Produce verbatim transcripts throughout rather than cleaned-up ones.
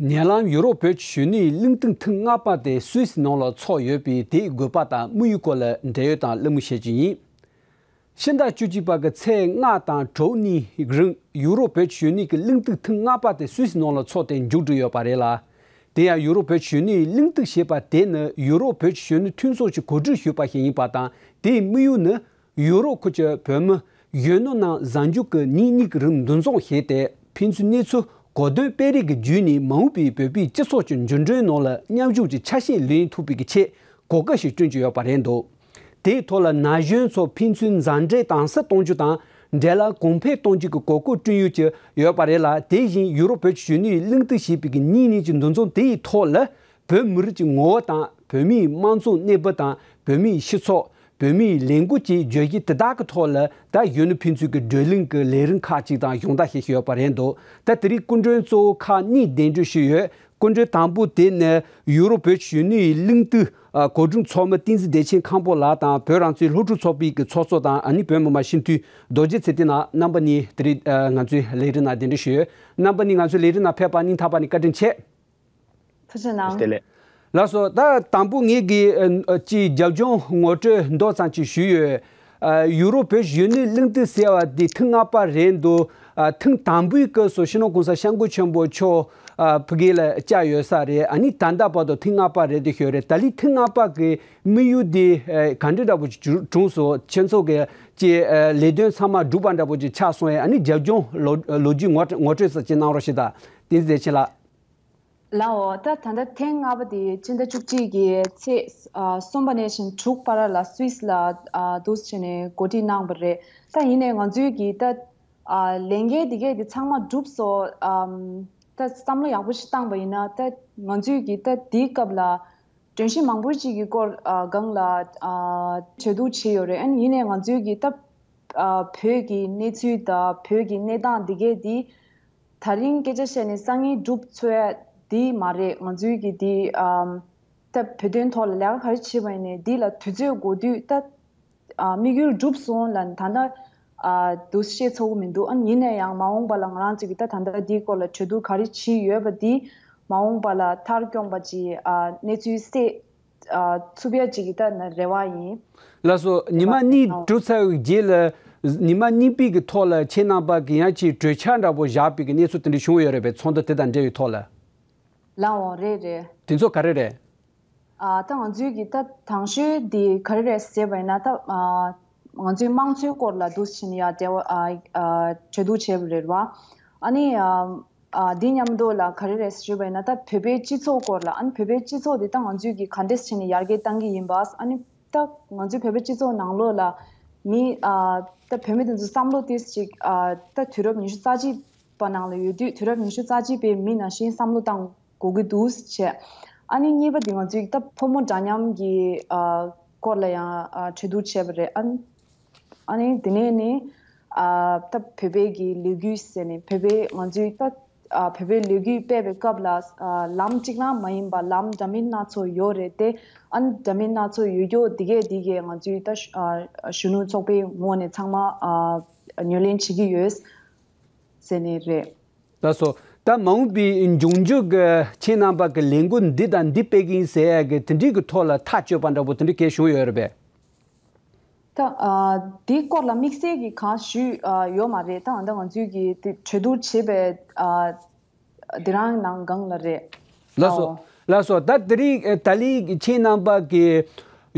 ཉེ་ལམ་ཡུ་རོབ་བོད་ཀྱི་གཞོན་ནུའི་གླེང་སྟེགས་ཐེངས་ལྔ་པ་དེ་སུད་སི་ནང་ལ་འཚོགས་ཡོད་པས། དེའི་དགོས་པ་དང་དམིགས་ཡུལ་སྐོར་ལ་འབྲེལ་ཡོད་དང་གླེང་མོལ་བྱེད་ཀྱི་ཡིན། ཕྱི་ཟླ་བཅུ་གཅིག་པ་གི་ཚེས་ལྔ་དང་དྲུག་གཉིས་རིང་ཡུ་རོབ་བོད་ཀྱི་གཞོན་ནུའི་གི་གླེང་སྟེགས་ཐེངས་ལྔ་པ་དེ་སུད་སི་ནང་ལ་འཚོགས་ཏེ་མཇུག་བསྒྲིལ་ཡོད་པ་རེད་ལ། དེ་ཡང་ཡུ་རོབ་བོད་ཀྱི་གཞོན་ནུའི་གླེང་སྟེགས་ཞེས་པ་དེ་ནི་ཡུ་རོབ་བོད་ཀྱི་གཞོན་ནུ་མཐུན་ཚོགས་ཀྱིས་གོ་སྒྲིག་ཞུས་པ་ཞིག་ཡིན་པ་དང་། དེའི་དམིགས་ཡུལ་ནི། ཡུ་རོབ་ཁུལ་གྱི་བོད་མི་གཞོན་ནུ་རྣམས་གཟའ་མཇུག་གི་ཉིན་གཉིས་ཀྱི་རིང་འདུ་འཛོམས་བྱས་ཏེ། ཕན་ཚུན་གནས་ཚུལ་གོ་དོན་སྤེལ་རེས་ཀྱི་བརྒྱུད་ནས་མ་འོངས་པའི་བོད་པའི་སྤྱི་ཚོགས་ཀྱི་འགྱུར་འགྲོས་ནང་ལ་མཉམ་ཞུགས་ཀྱི་ཆ་ཤས་ལེན་ཐུབ་པའི་གི་ཆེད་གོ་སྐབས་ཤིག་བསྐྲུན་གྱི་ཡོད་པ་རེད་འདུག་དེའི་ཐོག་ལ་ན་གཞོན་ཚོ་ཕན་ཚུན་མཛའ་འབྲེལ་དྭངས་གསལ་གཏོང་རྒྱུ་དང་། འབྲེལ་ལམ་གོང་འཕེལ་གཏོང་རྒྱུ་གི་གོ་སྐབས་བསྐྲུན་ཡུལ་གྱི་ཡོད་པ་རེད་ལ། དེ་བཞིན་ཡུ་རོབ་བོད་ཀྱི་གཞོན་ནུའི་གླེང་སྟེགས་ཞེས་པའི་གི་གཉིས་གཉིས་ཀྱི་འདུ་འཛོམས་དེའི་ཐོག་ལ། བོད་མི་རིགས་ཀྱི་ངོ་བོ་དང་། བོད་མིའི་དམངས་གཙོ་གནས་བབ་དང་། བོད་མིའི་སྤྱི་ཚོགས། བོད་མིའི་ལས་འགུལ་བཅས་བརྗོད་གཞི་དེ་དག་གི་ཐོག་ལ། ད་གཞོན་ནུ་ཕན་ཚུན་གྱི་བགྲོ་གླེང་གི་ལས་རིམ་ཁག་ཅིག་དང་སྦྱོང་བརྡར་བྱེད་བཞིན་ཡོད་པ་རེད་འདུག་ད་དེ་རིང་སྐུ་མགྲོན་གཙོ་བོ་ཁག་གཉིས་གདན་འདྲེན་ཞུས་ཡོད། སྐུ་མགྲོན་དང་པོ་དེ་ནི་ཡུ་རོབ་བོད་ཀྱི་གཞོན་ནུའི་གླེང་སྟེགས་གོ་སྒྲིག་ཚོགས་མི་བསྟན་འཛིན་བདེ་ཆེན་མཁན་པོ་ལགས་དང་། བོད་རང་བཙན་སློབ་ཕྲུག་ཚོགས་པའི་གི་ཚོགས་གཙོ་དང་། ཨ་ནི་བོད་མི་མང་སྤྱི་འཐུས་རྡོ་རྗེ་ཚེ་བརྟན་ལགས། རྣམ་པ་གཉིས་དེ་རིང་ང་ཚོའི་ལས་རིམ་ནང་གདན་འདྲེན་ཞུས་ཡོད། རྣམ་པ་གཉིས་ང་ཚོའི་ལས་རིམ་ནང་ཕེབས་པར་སྙིང་ཐག་པ་ནས་བཀའ་དྲིན་ཆེ། ཐུགས་རྗེ་གནང་། བདེ་ལེགས། ལགས་སོ། ད་དང་པོ་ངེད་ཀྱིས་ཨ་ཅིག་རྒྱབ་ལྗོངས་ངོ་སྤྲོད་མདོ་ཙམ་ཅིག་ཞུས་ཡོད། ཨ་ཡུ་རོབ་བོད་གཞོན་ནུའི་གླེང་སྟེགས་ཟེར་བ་འདི་ཐེངས་ལྔ་པ་རེད་འདུག་ཨ་ཐེངས་དང་པོའི་སྐབས་སུ་སྤྱི་ནོར་གོང་ས་སྐྱབས་མགོན་ཆེན་པོ་མཆོག་ཨ་ཕ་གི་ལ་བཅར་ཡོད་ས་རེད། ཨ་ནི་ད་ལྟ་བར་དུ་ཐེངས་ལྔ་པ་རེད་དེ་ཞུ་རེད། ད་ལི་ཐེངས་ལྔ་པ་གི་དམིགས་ཡུལ་འདི་ཨ་ག་འདྲ་འདྲ་པོ་ཅིག་བྱུང་སོང་། ཁྱེད་ཚོ་གི་ཅིག་ཨ་ལས་དོན་ཚང་མ་གྲུབ་པ་འདྲ་པོ་ཅིག་ཆགས་སོང་ཡ། ཨ་ནི་རྒྱབ་ལྗོངས་ལོ་ལོ་རྒྱུས་ངོ་ངོ་སྤྲོད་ཙམ་ཅིག་གནང་རོགས་ཞེས་དང་། བསྟན་འཛིན་བདེ་ཆེན་ལགས། ལའོ། ད་ད་ལྟ་ཐེངས་ལྔ་པ་དེ་ཕྱི་ཟླ་བཅུ་གཅིག་གི་ཚེས་ཨ་གསུམ་པ་ནས་བཞིན་དྲུག་བར་ལ་སུད་སི་ལ་ཨ་འདུག་སེ་བྱས་ནས་གོ་སྒྲིག་གནང་བ་རེད། ད་ཡིན་ནའི་ང་ཚོའི་གི་ད་ཨ་ལས་འགན་དེ་གས་དེ་ཚང་མ་གྲུབ་སོང་། ཨམ་ད་བསམ་བློ་ཡག་པོ་ཞིག་བཏང་པ་ཡིན་ན། ད་ང་ཚོའི་གི་ད་དེའི་སྐབས་ལ་སྒྲོམ་གཞི་མང་པོ་ཅིག་གི་སྐོར་ཨ་སྒང་ལ་ཨ་གྲོས་བསྡུར་བྱས་ཡོད་རེད། ཨ་ནི་ཡིན་ནའི་ང་ཚོའི་གི་ད་ཨ་བོད་ཀྱི་གནས་ཚུལ་དང་བོད་ཀྱི་གནས་སྟངས་འདི་གས་འདི་ད་རིང་སྐད་ཆ་བཤད་ནས་སང་ཉིན་འགྲུབ་ཚོད་འདི་མ་རེད། ང་ཚོའི་གི་འདི་ཨམ་ད་བོད་དོན་ཐོག་ལ་ལས་ཀ་ག་རེ་བྱེད་པ་ཡིན་ནའི་འདི་ལ་དུས་ཚོད་འགོར་དུས་ད་ཨ་དམིགས་ཡུལ་འགྲུབ་སོང་ལ་ད་ལྟ་ཨ་འདུག་བཤད་ཆོག་གི་མི་འདུག་ཨ་ཡིན་ན་ཡང་མ་འོངས་པ་ལ་ང་རང་ཚོ་གི་ད་ད་ལྟ་འདིའི་སྐོར་ལ་གྲོས་བསྡུར་ག་རེ་བྱས་ཡོད་པ་འདི་མ་འོངས་པ་ལ་མཐར་སྐྱོང་པ་ཅིག་ཨ་གནས་ཚུལ་སེ་ཨ་ཚུགས་ཡ་ཅིག་གི་ད་ན་རེ་བ་ཡིན། ལགས་སོ། ཉི་མ་གཉིས་གྲུབ་ཚར་བའི་རྗེས་ལ་ཉི་མ་གཉིས་པའི་གི་ཐོག་ལ་ཁྱེད་རྣམ་པ་གི་ཡང་ཅིག་གྲོས་འཆར་འདྲ་པོ་བཞག་པའི་གི་གནས་ཚུལ་དེ་འདྲ་བྱུང་ཡོད་རེད་པས། ཚོགས་འདུ་དེ་དང་འབྲེལ་བའི་ཐོག་ལ། ལའོ། རེད་རེད། དེ་ཚོ་ག་རེ་རེད། ཨ་ད་ང་ཚོའི་གི་ད་དང་ཤོས་དེ་ག་རེ་རེད་ཟེར་བ་ཡིན་ན། ད་ཨ་ང་ཚོའི་དམངས་གཙོའི་སྐོར་ལ་འདུག་སེ་བྱས་ནས་ཡ་འབྲེལ་བ་ཨ་ཨ་གྲོས་བསྡུར་བྱས་པ་རེད་བ། ཨ་ནི་ཨ་ཨ་འདི་མཉམ་དུ་ལ་ག་རེ་རེད་ཞུས་པ་ཡིན་ན། ད་བོད་པའི་སྤྱི་ཚོགས་སྐོར་ལ། ཨ་ནི་བོད་པའི་སྤྱི་ཚོགས་འདི་ད་ང་ཚོས་ཀྱི་ག་འདྲས་བྱས་ནས་ཡར་རྒྱས་གཏང་གི་ཡིན་པ། ཨ་ནི་ད་ང་ཚོའི་བོད་པའི་སྤྱི་ཚོགས་ནང་ལོགས་ལ་མི་ཨ་ད་བོད་མི་དེ་ཚོ་བསམ་བློ་ཏོག་ཙམ་ཅིག་ཨ་ད་དུས་རབས་ཉི་ཤུ་རྩ་གཅིག་པ་ནང་ལ་ཡོད་དུས། དུས་རབས་ཉི་ཤུ་རྩ་གཅིག་པའི་མི་ནང་བཞིན་བསམ་བློ་བཏང་དགོས་ཀྱི་འདུག་ཅེས། ཨ་ནི་གཉིས་པ་དེ་ང་ཚོའི་ད་ཕོ་མོ་འདྲ་མཉམ་གྱི་ཨ་སྐོར་ལ་ཡང་ཨ་གྲོས་བསྡུར་བྱས་པ་རེད། ཨ་ནི། ཨ་ནི་དེ་ནས་ནི་ཨ་ད་བོད་པའི་གི་ལོ་རྒྱུས་ཟེར་ནས། བོད་པའི་ང་ཚོའི་ད་ཨ་བོད་པའི་ལོ་རྒྱུས་སྤེལ་བའི་སྐབས་ལ་ཨ་ལམ་གཅིག་རང་མ་ཡིན་པ་ལམ་འདྲ་མིན་སྣ་ཚོགས་ཡོད་རེད་དེ། ཨ་ནི་འདྲ་མིན་སྣ་ཚོགས་ཡོད་རྒྱུ་དེ་གས་དེ་གས་ང་ཚོའི་ད་ཨ་གཞོན་ནུ་ཚོགས་པའི་ངོས་ནས་ཚང་མ་ཨ་ཉམས་ལེན་བྱེད་ཀྱི་ཡོད་ཟེར་ནས་རེད། ལགས་སོ། ད་མ་འོངས་པའི་འབྱུང་འགྱུར་གྱི་ཁྱེད་རྣམ་པ་གི་ལས་འགུལ་འདི་དང་འདི་སྤེལ་གྱི་ཡིན་ཟེར་ཡ་གི་དེ་འདྲའི་གི་ཐོག་ལ་ཐག་གཅོད་པ་འདྲ་པོ་དེ་འདྲ་གས་བྱུང་ཡོད་རེད་པས། ད་ཨ་དེའི་སྐོར་ལ་དམིགས་བསལ་གྱི་གང་ཞུས་ཨ་ཡོད་མ་རེད། ད་ཨ་ད་ང་ཚོས་ཀྱི་དེ་གྲོས་བསྡུར་བྱེད་པའི་ཨ་དེ་རང་ནང་སྒང་ལ་རེད། ལགས་སོ། ཨོ། ལགས་སོ། ད་དེ་རིང་ཨ་ད་ལི་ཁྱེད་རྣམ་པ་གི་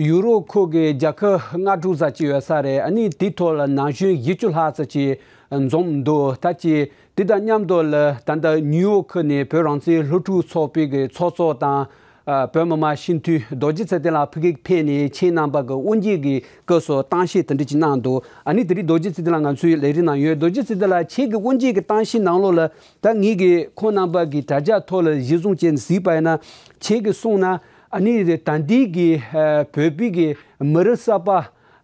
ཡུ་རོབ་ཁུལ་གྱི་རྒྱལ་ཁབ་ལྔ་དྲུག་ཙམ་ཅིག་ཡོད་ས་རེད། ཨ་ནི་དེའི་ཐོག་ལ་ན་གཞོན་བཞི་བཅུ་ལྷག་ཙམ་ཅིག་འཛོམས་འདུག་ད་ཅི་དེ་དང་མཉམ་དུ་ལ་ད་ལྟ་ནིའུ་ཡོག་ཁུལ་ནས་བོད་རང་བཙན་སློབ་ཕྲུག་ཚོགས་པའི་གི་ཚོགས་གཙོ་དང་། ཨ་བོད་མི་མང་སྤྱི་འཐུས་རྡོ་རྗེ་ཚེ་བརྟན་ལགས་ཕ་གིར་ཕེབས་ནས་ཁྱེད་རྣམ་པ་གི་དབུ་འབྱེད་ཀྱི་སྐབས་སུ་གཏམ་བཤད་དེ་འདྲ་ཅིག་གནང་འདུག་ཨ་ནི་དེ་རིང་རྡོ་རྗེ་ཚེ་བརྟན་ལགས་ང་ཚོའི་ལས་རིམ་ནང་ཡོད། རྡོ་རྗེ་ཚེ་བརྟན་ལགས། ཁྱེད་ཀྱི་དབུ་འབྱེད་ཀྱི་གཏམ་བཤད་ནང་ལོགས་ལ་ད་ངེད་ཀྱིས་ཁོང་རྣམ་པ་གི་དྲ་རྒྱ་ཐོག་ལ་གཞི་བཟུང་བྱས་ནས་གཟིགས་པ་ཡིན་ན། ཁྱེད་ཀྱིས་གསུངས་ན་ཨ་ནི་ད་ལྟའི་གི་ཨ་བོད་པའི་གི་མི་རབས་གསར་པ་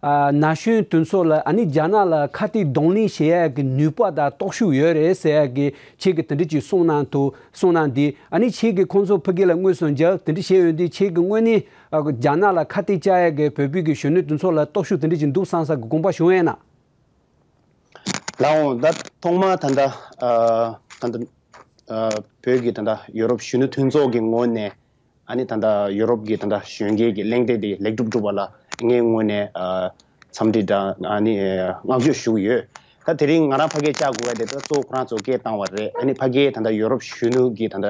ཨ་ན་གཞོན་དེ་ཚོ་ལ་ཨ་ནི་རྒྱ་ནག་ལ་ཁ་གཏད་གདོང་ལེན་བྱེད་ཡ་གི་ནུས་པ་དང་སྟོབས་ཤུགས་ཡོད་རེད་ཟེར་ཡ་གི་ཁྱེད་ཀྱིས་དེ་འདྲ་ཅིག་གསུངས་གནང་འདུག་གསུངས་གནང་འདི། ཨ་ནི་ཁྱེད་ཀྱིས་ཁོང་ཚོ་ཕ་གི་ལ་དངོས་སུ་མཇལ་དེ་འདྲ་བྱས་ཡོད་དུས། ཁྱེད་ཀྱིས་དངོས་གནས་ཨ་རྒྱ་ནག་ལ་ཁ་གཏད་བཅག་ཡ་གི་བོད་པའི་གི་གཞོན་ནུ་དེ་ཚོ་ལ་སྟོབས་ཤུགས་དེ་འདྲ་ཅིག་འདུག་བསམ་ས་གི་དགོངས་པ་བྱུང་ཡོད་ན། ལགས་འོང་། ད་ཐོག་མ་ད་ལྟ་ཨ་ད་ལྟ་ ཨ་བོད་ཀྱི་ད་ལྟ་ཡོ་རོབ་གཞོན་ནུ་མཐུན་ཚོགས་ཀྱི་ངོས་ནས། ཨ་ནི་ད་ལྟ་ཡོ་རོབ་ཀྱི་ད་ལྟ་གཞོན་སྐྱེས་ཀྱི་གླེང་སྟེགས་དེ་ལེགས་གྲུབ་སྒྲུབ་པ་ལ་ངའི་ངོས་ནས་ཨ་འཚམས་འདྲི་དང་ཨ་ནི་བསྔགས་བརྗོད་ཞུ་གི་ཡོད། ད་དེ་རིང་ང་རང་ཕ་གིར་བཅར་དགོས་པ་དེ་ད་གཙོ་བོ་ཁོ་རང་ཚོ་སྐད་བཏང་བ་རེད། ཨ་ནི་ཕ་གིར་ད་ལྟ་ཡོ་རོབ་གཞོན་ནུ་གི་ད་ལྟ་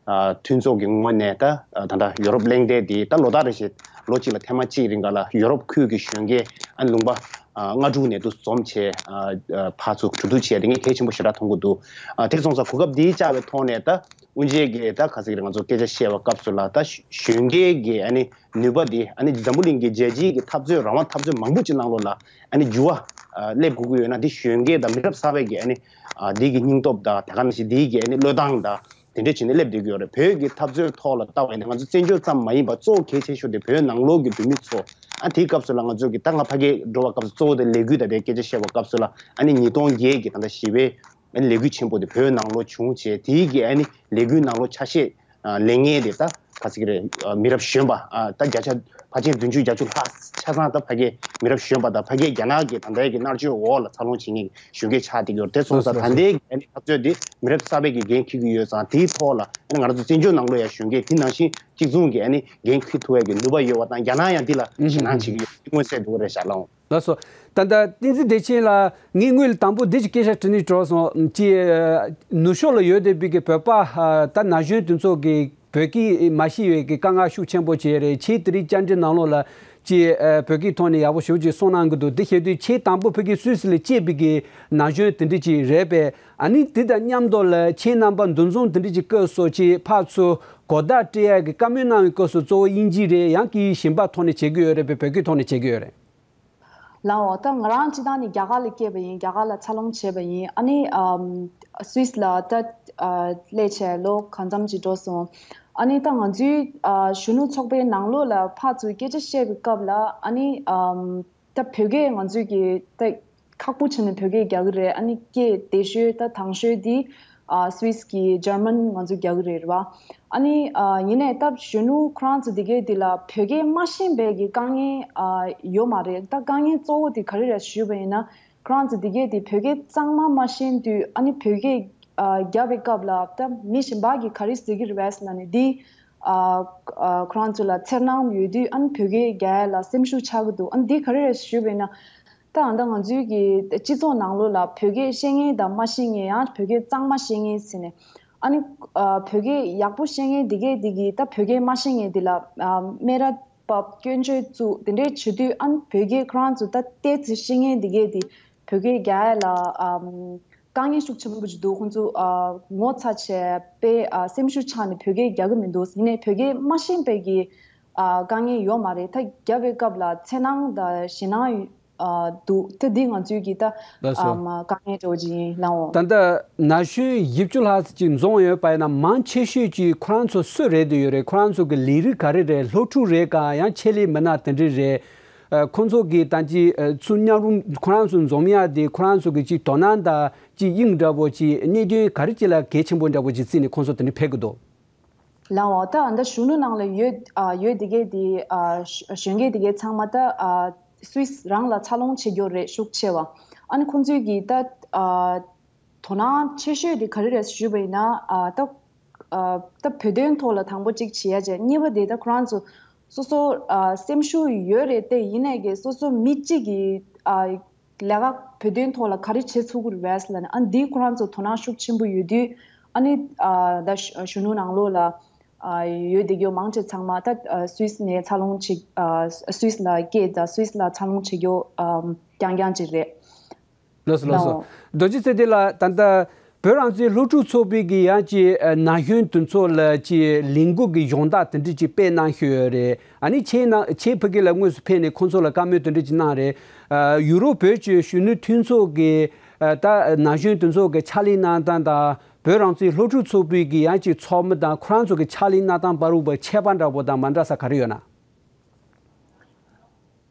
ཨ་མཐུན་ཚོགས་ཀྱི་ངོས་ནས་ད་ཨ་ད་ལྟ་ཡོ་རོབ་གླེང་སྟེགས་དེ་ད་ལོ་ལྟར་རེ་བཞིན་ལོ་གཅིག་ལ་ཐེངས་མ་གཅིག་རིང་ག་ལ་ཡོ་རོབ་ཁུལ་གྱི་གཞོན་སྐྱེས་ཨ་ལུང་པ་ཨ་ལྔ་དྲུག་ནས་དུ་འཛོམས་བྱས་ཨ་ཨ་ཕར་ཚུར་གྲོས་བསྡུར་བྱས་དེ་ངས་གལ་ཆེན་པོ་ཞེ་དྲག་མཐོང་གི་འདུག་ཨ་དེ་སོང་ཙང་གོ་སྐབས་འདི་བཅག་པའི་ཐོག་ནས་ད་དབུ་འབྱེད་ཀྱི་ད་ག་ཟེར་གྱི་རེད། ང་ཚོ་སྐད་ཆ་བཤད་པའི་སྐབས་སུ་ལ་ད་གཞོན་སྐྱེས་ཀྱི་ཨ་ནི་ནུས་པ་འདི་ཨ་ནི་འཛམ་བུ་གླིང་གི་རྒྱལ་སྤྱིའི་གི་འཐབ་རྩོད་རང་དབང་འཐབ་རྩོད་མང་པོ་ཅིག་ནང་ལོགས་ལ་ཨ་ནི་འགྱུར་བ་ཨ་སླེབས་དགོས་ཀྱི་ཡོད་ན། འདི་གཞོན་སྐྱེས་དང་མི་རབས་གསར་པའི་གི་ཨ་ནི་ཨ་འདི་གི་སྙིང་སྟོབས་དང་དེ་ག་ནང་བཞིན་འདི་གི་ཨ་ནི་བློས་བཏང་དང་དེ་འདྲ་བྱས་ནས་སླེབས་བསྡད་ཀྱི་ཡོད་རེད། བོད་ཀྱི་འཐབ་རྩོད་ཐོག་ལ་ལྟ་བ་ཡིན་ན་ང་ཚོ་བཙན་བྱོལ་ཙམ་མ་ཡིན་པར་གཙོ་བོ་གལ་ཆེ་ཤོས་དེ་བོད་ནང་ལོགས་ཀྱི་བོད་མི་ཚོ། ཨ་དེའི་སྐབས་སུ་ལ་ང་ཚོ་གི་ད་ང་ཕ་གིར་འགྲོ་བའི་སྐབས་སུ་གཙོ་བོ་དེ་ལས་འགུལ་དང་དེ་སྐད་ཆ་བཤད་པའི་སྐབས་སུ་ལ་ཨ་ནི་ཉིས་སྟོང་བརྒྱད་ཀྱི་ད་ལྟ་བཞི་པའི་ཨ་ནི་ལས་འགུལ་ཆེན་པོ་དེ་བོད་ནང་ལོགས་བྱུང་བྱས། དེའི་གི་ཨ་ནི་ལས་འགུལ་ནང་ལོགས་ཆ་ཤས་ཨ་ལེན་མཁན་དེ་ད་ག་ཟེར་གྱི་རེད། ཨ་མི་རབས་གཞོན་པ་ཨ་ད་བརྒྱ་ཆ་ཕལ་ཆེར་བདུན་ཅུ་བརྒྱད་ཅུ་ལྷག་ཆ་ཚང་ད་ཕ་གིའི་མི་རབས་གཞོན་པ་དང་ཕ་གིའི་རྒྱ་ནག་གི་ད་ལྟའི་གི་མནར་གཅོད་འོག་ལ་འཚར་ལོངས་བྱེད་མཁན་གྱི་གཞོན་སྐྱེས་ཆགས་བསྡད་ཀྱི་ཡོད་རེད། དེ་སོང་ཙང་ད་ལྟའི་གི་ཨ་ནི་འཐབ་རྩོད་དེ་མི་རབས་གསར་པའི་གི་འགན་འཁྱེར་གྱི་ཡོད་ཙང་། དེའི་ཐོག་ལ་ཨ་ནི་ང་རང་ཚོ་བཙན་བྱོལ་ནང་ལོགས་ཡང་གཞོན་སྐྱེས་དེ་ནང་བཞིན་གཅིག་མཚུངས་ཀྱི་ཨ་ནི་འགན་འཁྱེར་ཐུབ་པའི་གི་ནུས་པ་ཡོད་པ་དང་། རྒྱ་ནག་ཡང་འདི་ལ་ཞེད་སྣང་བྱེད་ཀྱི་ཡོད་པ་མངོན་གསལ་འདུག་རེད་ཤག་ལགས། ལགས་སོ། ད་ལྟ་བསྟན་འཛིན་བདེ་ཆེན་ལགས། ངས་སྔོན་ལ་དང་པོ་འདི་ཅིག་སྐད་ཆ་དྲི་ནས་འགྲོ་སོང་། ཅིག་ནུབ་ཕྱོགས་ལ་ཡོད་བསྡད་པའི་གི་བོད་པ་ད་ན་གཞོན་དེ་ཚོ་གི་བོད་སྐད་མ་ཤེས་པའི་གི་དཀའ་ངལ་ཤུགས་ཆེན་པོ་བྱས་རེད། ཁྱེད་དེ་རིང་བཅར་འདྲི་ནང་ལོགས་ལ་ཅིག་བོད་སྐད་ཐོག་ནས་ཡག་པོ་ཞེ་པོ་ཅིག་གསུང་གནང་གི་འདུག་དེ་བྱེད་དུས་ཁྱེད་དང་པོ་བོད་ཀྱི་སུད་སི་ལ་སྐྱེས་པའི་གི་ན་གཞོན་དེ་འདྲ་ཅིག་རེད་པས། ཨ་ནི་དེ་དང་མཉམ་དུ་ལ་ཁྱེད་རྣམ་པ་འདུ་འཛོམས་དེ་འདྲ་ཅིག་སྐབས་སུ་ཅིག་ཕར་ཚུར་གོ་བརྡ་སྤྲད་ཡག་གི་བཀའ་མོལ་གནང་བའི་སྐབས་སུ་གཙོ་བོ་དབྱིན་ཇི་རེད། ཡང་གི་གཞན་པ་ཐོག་ནས་བྱེད་ཀྱི་ཡོད་རེད་པས། བོད་སྐད་ཐོག་ནས་བྱེད་ཀྱི་ཡོད་རེད། ལའོ། ད་ང་རང་སྤྱིར་བཏང་ནི་རྒྱ་གར་ལ་སྐྱེས་པ་ཡིན། རྒྱ་གར་ལ་འཚར་ལོངས་བྱས་པ་ཡིན། ཨ་ནི་ཨམ་སུད་སི་ལ་ད་ཨ་སླེབས་བྱས་ལོ་གང་འཚམ་ཅིག་འགྲོ་སོང་། ཨ་ནི་ད་ང་ཚོའི་ཨ་གཞོན་ནུ་ཚོགས་པའི་ནང་ལོགས་ལ་ཕར་ཚུར་སྐད་ཆ་བཤད་པའི་སྐབས་ལ། ཨ་ནི་ཨམ་ད་བོད་སྐད་ང་ཚོས་ཀྱི་ད་ཁག་པོ་བྱས་ནས་བོད་སྐད་རྒྱག་གི་རེད། ཨ་ནི་སྐད་བདེ་ཤོས་ད་དྭངས་ཤོས་དེ་ཨ་སུད་སི་གི་ཇར་མན་ང་ཚོས་རྒྱག་གི་རེད་རེད་བ། ཨ་ནི་ཨ་ཡིན་ནའི་ད་གཞོན་ནུ་ཁོ་རང་ཚོ་དེ་གའི་དེ་ལ་བོད་སྐད་མ་ཤེས་པའི་གི་དཀའ་ངལ་ཨ་ཡོད་མ་རེད། ད་དཀའ་ངལ་གཙོ་བོ་དེ་ག་རེ་རེད་ཞུས་པ་ཡིན་ན། ཁོ་རང་ཚོ་དེ་གའི་དེ་བོད་སྐད་གཙང་མ་མ་ཤེས་དུས། ཨ་ནི་བོད་སྐད་ཨ་རྒྱབ་པའི་སྐབས་ལ་ད་མི་གཞན་པ་གིས་ག་རེ་ཟེར་གྱི་རེད་པས་ལབ་ནས་འདི་ཨ་ཨ་ཁོ་རང་ཚོ་ལ་འཚེར་སྣང་ཡོད་དུས། ཨ་ནི་བོད་སྐད་རྒྱག་ཡ་ལ་སེམས་ཤུགས་ཆག་གི་འདུག་ཨ་ནི་འདི་ག་རེ་རེད་ཞུས་པ་ཡིན་ན། ད་ཨ་ད་ང་ཚོའི་གི་སྤྱི་ཚོགས་ནང་ལོགས་ལ་བོད་སྐད་ཤེས་མཁན་དང་མ་ཤེས་མཁན། ཡང་བོད་སྐད་གཙང་མ་ཤེས་མཁན་ཟེར་ནས། ཨ་ནི་ཨ་བོད་སྐད་ཡག་པོ་ཤེས་མཁན་དེ་གས་དེ་གིས་ད་བོད་སྐད་མ་ཤེས་མཁན་དེ་ལ་ཨ་སྨད་ར་བབས་སྐྱོན་བརྗོད་བཙུགས་དེ་འདྲས་བྱེད་དུས། ཨ་ནི་བོད་སྐད་ཁོ་རང་ཚོ་ད་ཏོག་ཙམ་ཤེས་མཁན་དེ་གས་དེ་བོད་སྐད་རྒྱག་ཡ་ལ་ཨམ་དཀའ་ངལ་ཤུགས་ཆེན་པོ་ཅིག་འདུག་ཁོང་ཚོ་ཨ་ངོ་ཚ་བྱས་པས་ཨ་སེམས་ཤུགས་ཆག་ནས་བོད་སྐད་རྒྱག་གི་མི་འདུག་ཡིན་ནའི་བོད་སྐད་མ་ཤེས་པའི་གི་ཨ་དཀའ་ངལ་ཡོད་མ་རེད། ད་རྒྱབ་པའི་སྐབས་ལ་འཚེར་སྣང་དང་ཞེད་སྣང་ཨ་འདུག་དེ་འདི་ང་ཚོའི་གི་ད་ལགས་སོ། ཨམ་དཀའ་ངལ་འདྲ་བོ་ཅིག་ཡིན་ལགས་འོང་། ད་ལྟ་ན་གཞོན་བཞི་བཅུ་ལྷག་ཅིག་འཛོམས་ཡོད་པ་ཡིན་ན། མང་ཆེ་ཤོས་ཀྱིས་ཁོ་རང་ཚོ་སུ་རེད་འདོད་ཡོད་རེད། ཁོ་རང་ཚོ་གི་ལས་རིགས་ག་རེ་རེད། སློབ་ཕྲུག་རེད་ག་ཡང་ཆེད་ལས་མི་སྣ་དེ་འདྲ་རེད། ཨ་ཁོང་ཚོ་གི་ད་ཅི་ཨ་ཚུར་མཉམ་རུབ་ཁོ་རང་ཚོ་འཛོམས་ཡག་དེ་ཁོ་རང་ཚོ་གི་ཅིག་དོ་སྣང་དང་ཅིག་དབྱིངས་འདྲ་བོ་ཅིག་གནད་དོན་ག་རེ་ཅིག་ལ་གལ་ཆེན་པོ་འདྲ་བོ་ཅིག་བརྩིས་ནས་ཁོང་ཚོ་དེ་འདྲ་ཕེབས་ཀྱི་འདུག་ལའོ། ད་ཨ་ད་གཞོན་ནུ་ནང་ལ་ཡོད་ཨ་ཡོད་དེ་གས་དེ་ཨ་གཞོན་སྐྱེས་དེ་གས་ཚང་མ་ད་ཨ་སུད་སི་རང་ལ་འཚར་ལོངས་བྱེད་རྒྱུ་རེད་ཤུགས་ཆེ་བ། ཨ་ནི་ཁོང་ཚོའི་གི་ད་ཨ་དོ་སྣང་ཆེ་ཤོས་དེ་ག་རེ་རེད་ཞུས་པ་ཡིན་ན། ཨ་ད་ཨ་ད་བོད་དོན་ཐོག་ལ་དང་པོ་གཅིག་བྱེད་ཡ་བྱས། གཉིས་པ་དེ་ད་ཁོ་རང་ཚོ་སོ་སོ་ཨ་སེམས་ཤུགས་ཡོད་རེད་དེ། ཡིན་ནའི་གི་སོ་སོ་མི་གཅིག་གི་ཨ་ལས་ཀ་བོད་དོན་ཐོག་ལ་ག་རེ་བྱེད་ཚུགས་ཀྱི་རེད་པས་ལབ་ནས། ཨ་འདི་ཁོ་རང་ཚོ་དོ་སྣང་ཤུགས་ཆེན་པོ་ཡོད་དུས། ཨ་ནི་ཨ་ད་གཞོན་ནུ་ནང་ལོགས་ལ་ཨ་ཡོད་བསྡད་རྒྱུ་མང་ཆེ་ཚང་མ་ད་ཨ་སུད་སི་ནས་འཚར་ལོངས་བྱེད་ཨ་སུད་སི་ལ་སྐྱེས་དང་སུད་སི་ལ་འཚར་ལོངས་བྱེད་རྒྱུ་ཨམ་རྐྱང་རྐྱང་ཅིག་རེད། ལགས་སོ་ལགས་སོ། ལའོ། རྡོ་རྗེ་ཚེ་བརྟན་ལགས། ད་ལྟ་བོད་རང་བཙན་སློབ་ཕྲུག་ཚོགས་པའི་གི་ཡང་ཅིག་ཨ་ན་གཞོན་དེ་ཚོ་ལ་ཅིག་ལས་འགུལ་གྱི་སྦྱོང་བརྡར་དེ་འདྲ་ཅིག་སྤེལ་གནང་བཞིན་ཡོད་རེད། ཨ་ནི་ཁྱེད་ནང་ཁྱེད་ཕ་གི་ལ་དངོས་སུ་ཕེབས་ནས་ཁོང་ཚོ་ལ་བཀའ་མོལ་དེ་འདྲ་ཅིག་གནང་རེད། ཨ་ཡུ་རོབ་བོད་ཀྱི་གཞོན་ནུ་མཐུན་ཚོགས་ཀྱི་ཨ་ད་ན་གཞོན་དེ་ཚོ་གི་ཕྱག་ལས་གནང་སྟངས་དང་བོད་རང་བཙན་སློབ་ཕྲུག་ཚོགས་པའི་གི་ཡང་ཅིག་ཚོགས་མི་དང་ཁོ་རང་ཚོ་གི་ཕྱག་ལས་གནང་སྟངས་བར་དུ་ཁྱད་པར་འདྲ་པོ་དང་མ་འདྲ་ས་ག་རེ་ཡོད་ན།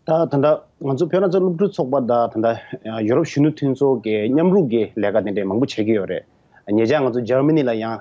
ད་ད་ལྟ་ང་ཚོ་བོད་རང་བཙན་སློབ་ཕྲུག་ཚོགས་པ་དང་ད་ལྟ་ཡུ་རོབ་གཞོན་ནུ་མཐུན་ཚོགས་ཀྱི་མཉམ་རུབ་ཀྱི་ལས་ཀ་དེ་འདྲས་མང་པོ་བྱེད་ཀྱི་ཡོད་རེད། ཉེ་ཆར་ང་ཚོ་འཇར་མ་ནི་ལ་ཡང་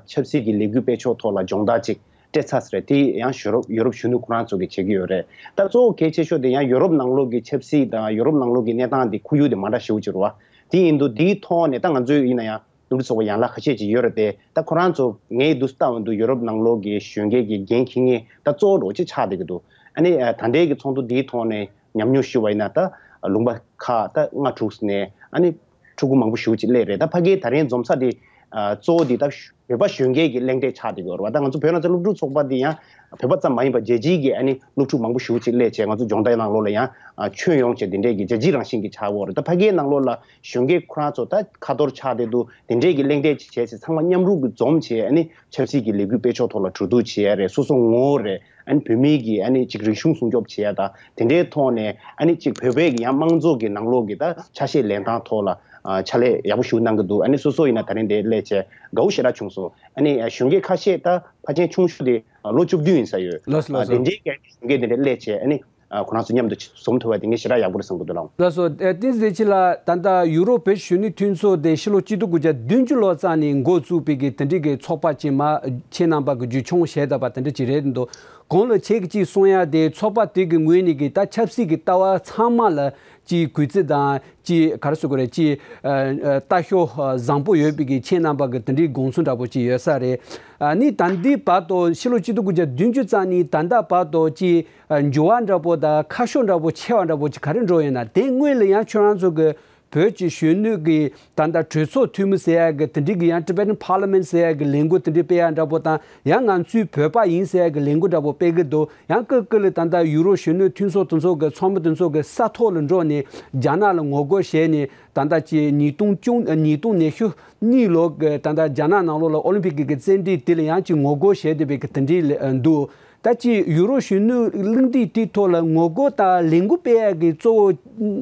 ཆབ་སྲིད་ཀྱི་ལས་འགུལ་སྤེལ་ཕྱོགས་ཐོག་ལ་སྦྱོང་བརྡར་ཅིག་སྤྲད་ཚར་ཟེར་རེད། དེ་ཡང་ཡུ་རོབ་ཡུ་རོབ་གཞོན་ནུ་ཁོ་རང་ཚོ་གིས་བྱེད་ཀྱི་ཡོད་རེད། ད་གཙོ་བོ་གལ་ཆེ་ཤོས་དེ་ཡང་ཡུ་རོབ་ནང་ལོགས་ཀྱི་ཆབ་སྲིད་དང་ཡུ་རོབ་ནང་ལོགས་ཀྱི་གནས་སྟངས་དེ་ཁོར་ཡུག་དེ་མ་འདྲ་ཞེ་པོ་ཅིག་རེད་བ། དེ་ཡིན་དུས་དེའི་ཐོག་ནས་ད་ང་ཚོས་ཡིན་ན་ཡང་ སློབ་ཕྲུག་ཚོགས་པ་ཡན་ལག་ཁ་ཤས་ཅིག་ཡོད་རེད་དེ། ད་ཁོ་རང་ཚོ་ངས་འདུག་ལྟ་བ་འདུག་ཡུ་རོབ་ནང་ལོགས་ཀྱི་གཞོན་སྐྱེས་ཀྱི་འགན་འཁྱེར་མཁན་ད་གཙོ་བོ་འདྲ་བོ་ཅིག་ཆགས་བསྡད་ཀྱི་འདུག་ཨ་ནི་ད་ལྟའི་གི་ཚོགས་འདུ་འདིའི་ཐོག་ནས་ཉམས་མྱོང་ཞུ་བ་ཡིན་ན། ད་ལུང་པ་ཁག་ད་ལྔ་དྲུག་ནས་ཨ་ནི་ཕྲུ་གུ་མང་པོ་ཞེ་པོ་ཅིག་སླེབས་རེད། ད་ཕ་གིའི་ད་རིང་འཛོམས་ས་དེ་གཙོ་བོ་དེ་ད་བོད་པ་གཞོན་སྐྱེས་ཀྱི་གླེང་སྟེགས་ཆགས་བསྡད་ཀྱི་ཡོད་རེད་བ། ད་ང་ཚོ་བོད་ནང་ཚོ་སློབ་ཕྲུག་ཚོགས་པ་འདི་ཡང་བོད་པ་ཙམ་མ་ཡིན་པར་རྒྱལ་སྤྱིའི་གི་ཨ་ནི་སློབ་ཕྲུག་མང་པོ་ཞེ་པོ་ཅིག་སླེབས་བྱས། ང་ཚོ་སྦྱོང་བརྡར་ནང་ལོགས་ལ་ཡང་ཁྱོན་ཡོངས་བྱས་དེ་འདྲས་ཀྱི་རྒྱལ་སྤྱིའི་རང་བཞིན་གྱི་ཆགས་ཡོད་རེད། ད་ཕ་གིའི་ནང་ལོགས་ལ་གཞོན་སྐྱེས་ཁོ་རང་ཚོ་ད་ཁ་ཐོར་ཆགས་བསྡད་འདུག་དེ་འདྲས་ཀྱི་གླེང་སྟེགས་ཅིག་བྱས་ཚེ་ཚང་མ་མཉམ་རུབ་ཀྱིས་འཛོམས་བྱས་ཨ་ནི་ཆབ་སྲིད་ཀྱི་ལས་འགུལ་སྤེལ་ཕྱོགས་ཐོག་ལ་གྲོས་བསྡུར་བྱེད་ཡ་རེད། སོ་སོ་ངོ་བོ་རེད། ཨ་ནི་བོད་མིའི་གི་ཨ་ནི་ཅིག་རིག་གཞུང་སྲུང་སྐྱོབ་བྱེད་ཡ་དང་དེ་འདྲའི་ཐོག་ནས་ཨ་ནི་ཅིག་བོད་པའི་གི་ཡང་དམངས་གཙོ་གི་ནང་ལོགས་ཀྱི་ད་ཆ་ཤས་ལེན་སྟངས་ཐོག་ལ་ཨ་ཕྱག་ལས་ཡག་པོ་ཞིག་གནང་གི་འདུག་ཨ་ནི་སོ་སོ་ཡིན་ན་ད་རིང་འདིར་སླེབས་བྱས་དགའ་བོ་ཞེ་དྲག་བྱུང་སོང་། ཨ་ནི་གཞོན་སྐྱེས་ཁ་ཤས་ད་ཕལ་ཆེར་ཆུང་ཤོས་དེ་ལོ་བཅུ་བདུན་ཡིན་ས་ཡོད། ལགས་སོ། ལགས་སོ། དེ་འདྲའི་གི་གཞོན་སྐྱེས་དེ་འདྲ་སླེབས་བྱས་ཨ་ནི་ཁོ་རང་ཚོ་མཉམ་དུ་འཛོམས་ཐུབ་པ་དེ་ངས་ཞེ་དྲག་ཡག་པོ་རེད་བསམ་གི་འདུག་ལགས། ལགས་སོ། ཨ་བསྟན་འཛིན་བདེ་ཆེན་ལགས། ད་ལྟ་ཡུ་རོབ་བོད་གཞོན་ནུའི་མཐུན་ཚོགས་དེ་ཕྱི་ལོ་གཅིག་སྟོང་དགུ་བརྒྱ་བདུན་ཅུ་ལོ་ཙམ་ནས་འགོ་བཙུགས་པའི་གི་དེ་འདྲའི་གི་ཚོགས་པ་ཅིག་མ་ཁྱེད་རྣམ་པ་གི་རྒྱུས་མཆོང་བྱས་བསྡད་པ་དེ་འདྲ་ཅིག་རེད་འདུག་གོང་ལ་ཁྱེད་ཀྱིས་གསུང་ཡ་དེ་ཚོགས་པ་དེ་གི་ངོས་ནས་གི་ད་ཆབ་སྲིད་ཀྱི་ལྟ་བ་ཚང་མ་ལ་ཅིག་གུས་བརྩི་དང་ཅིག་ག་རེ་ཟེར་དགོས་རེད། ཅིག་ལྟ་ཞོག་བཟང་པོ་ཡོད་པའི་གི་ཁྱེད་རྣམ་པ་གི་དེ་འདྲའི་དགོངས་ཚུལ་འདྲ་པོ་ཅིག་ཡོད་ས་རེད། ཨ་ནི་ད་ལྟའི་བར་དུ་ཕྱི་ལོ་གཅིག་སྟོང་དགུ་བརྒྱ་བདུན་ཅུ་ཙམ་ནས་ད་ལྟ་བར་དུ་ཅིག་འགྱུར་བ་འདྲ་པོ་དང་ཁ་ཕྱོགས་འདྲ་པོ་ཆེ་བ་འདྲ་པོ་ཅིག་ག་རེ་འགྲོ་ཡོད་ན། དེ་སྔོན་ལ་ཡང་ཁྱོད་རང་ཚོ་གི་བོད་ཀྱི་གཞོན་ནུ་གི་ད་ལྟ་གྲོས་ཚོགས་འཐུས་མི་ཟེར་ཡ་གི་དེ་འདྲའི་གི་ཡང་Tibetan Parliament ཟེར་ཡ་གི་ལས་འགུལ་དེ་འདྲའི་སྤེལ་ཡ་འདྲ་པོ་དང་། ཡང་ང་ཚོའི་བོད་པ་ཡིན་ཟེར་ཡ་གི་ལས་འགུལ་འདྲ་པོ་སྤེལ་གི་འདུག་ཡང་ཀི་ཀི་ལ་ད་ལྟ་ཡུ་རོབ་གཞོན་ནུ་མཐུན་ཚོགས་དེ་ཚོ་གི་ཚོགས་མི་དེ་ཚོ་གི་ས་ཐོག་ལ་འགྲོ་ནས་རྒྱ་ནག་ལ་ངོ་རྒོལ་བྱས་ནས། ད་ལྟ་ཅིག་ཉིས་སྟོང་བཅུ་ཉིས་སྟོང་ཉི་ཤུ་གཉིས་ལོ་གི་ད་ལྟ་རྒྱ་ནག་ནང་ལོགས་ལ་ཨོ་ལིམ་པིག་གི་རྩེད་འགྲན་དེ་ལ་ཡང་ཅིག་ངོ་རྒོལ་བྱས་བསྡད་པའི་གི་དེ་འདྲའི་ལ་འདུག་ད་ཅི་ཡུ་རོབ་གཞོན་ནུ་གླེང་སྟེགས་དེའི་ཐོག་ལ་ངོ་རྒོལ་དང་ལས་འགུལ་སྤེལ་ཡག་གི་གཙོ་བོ་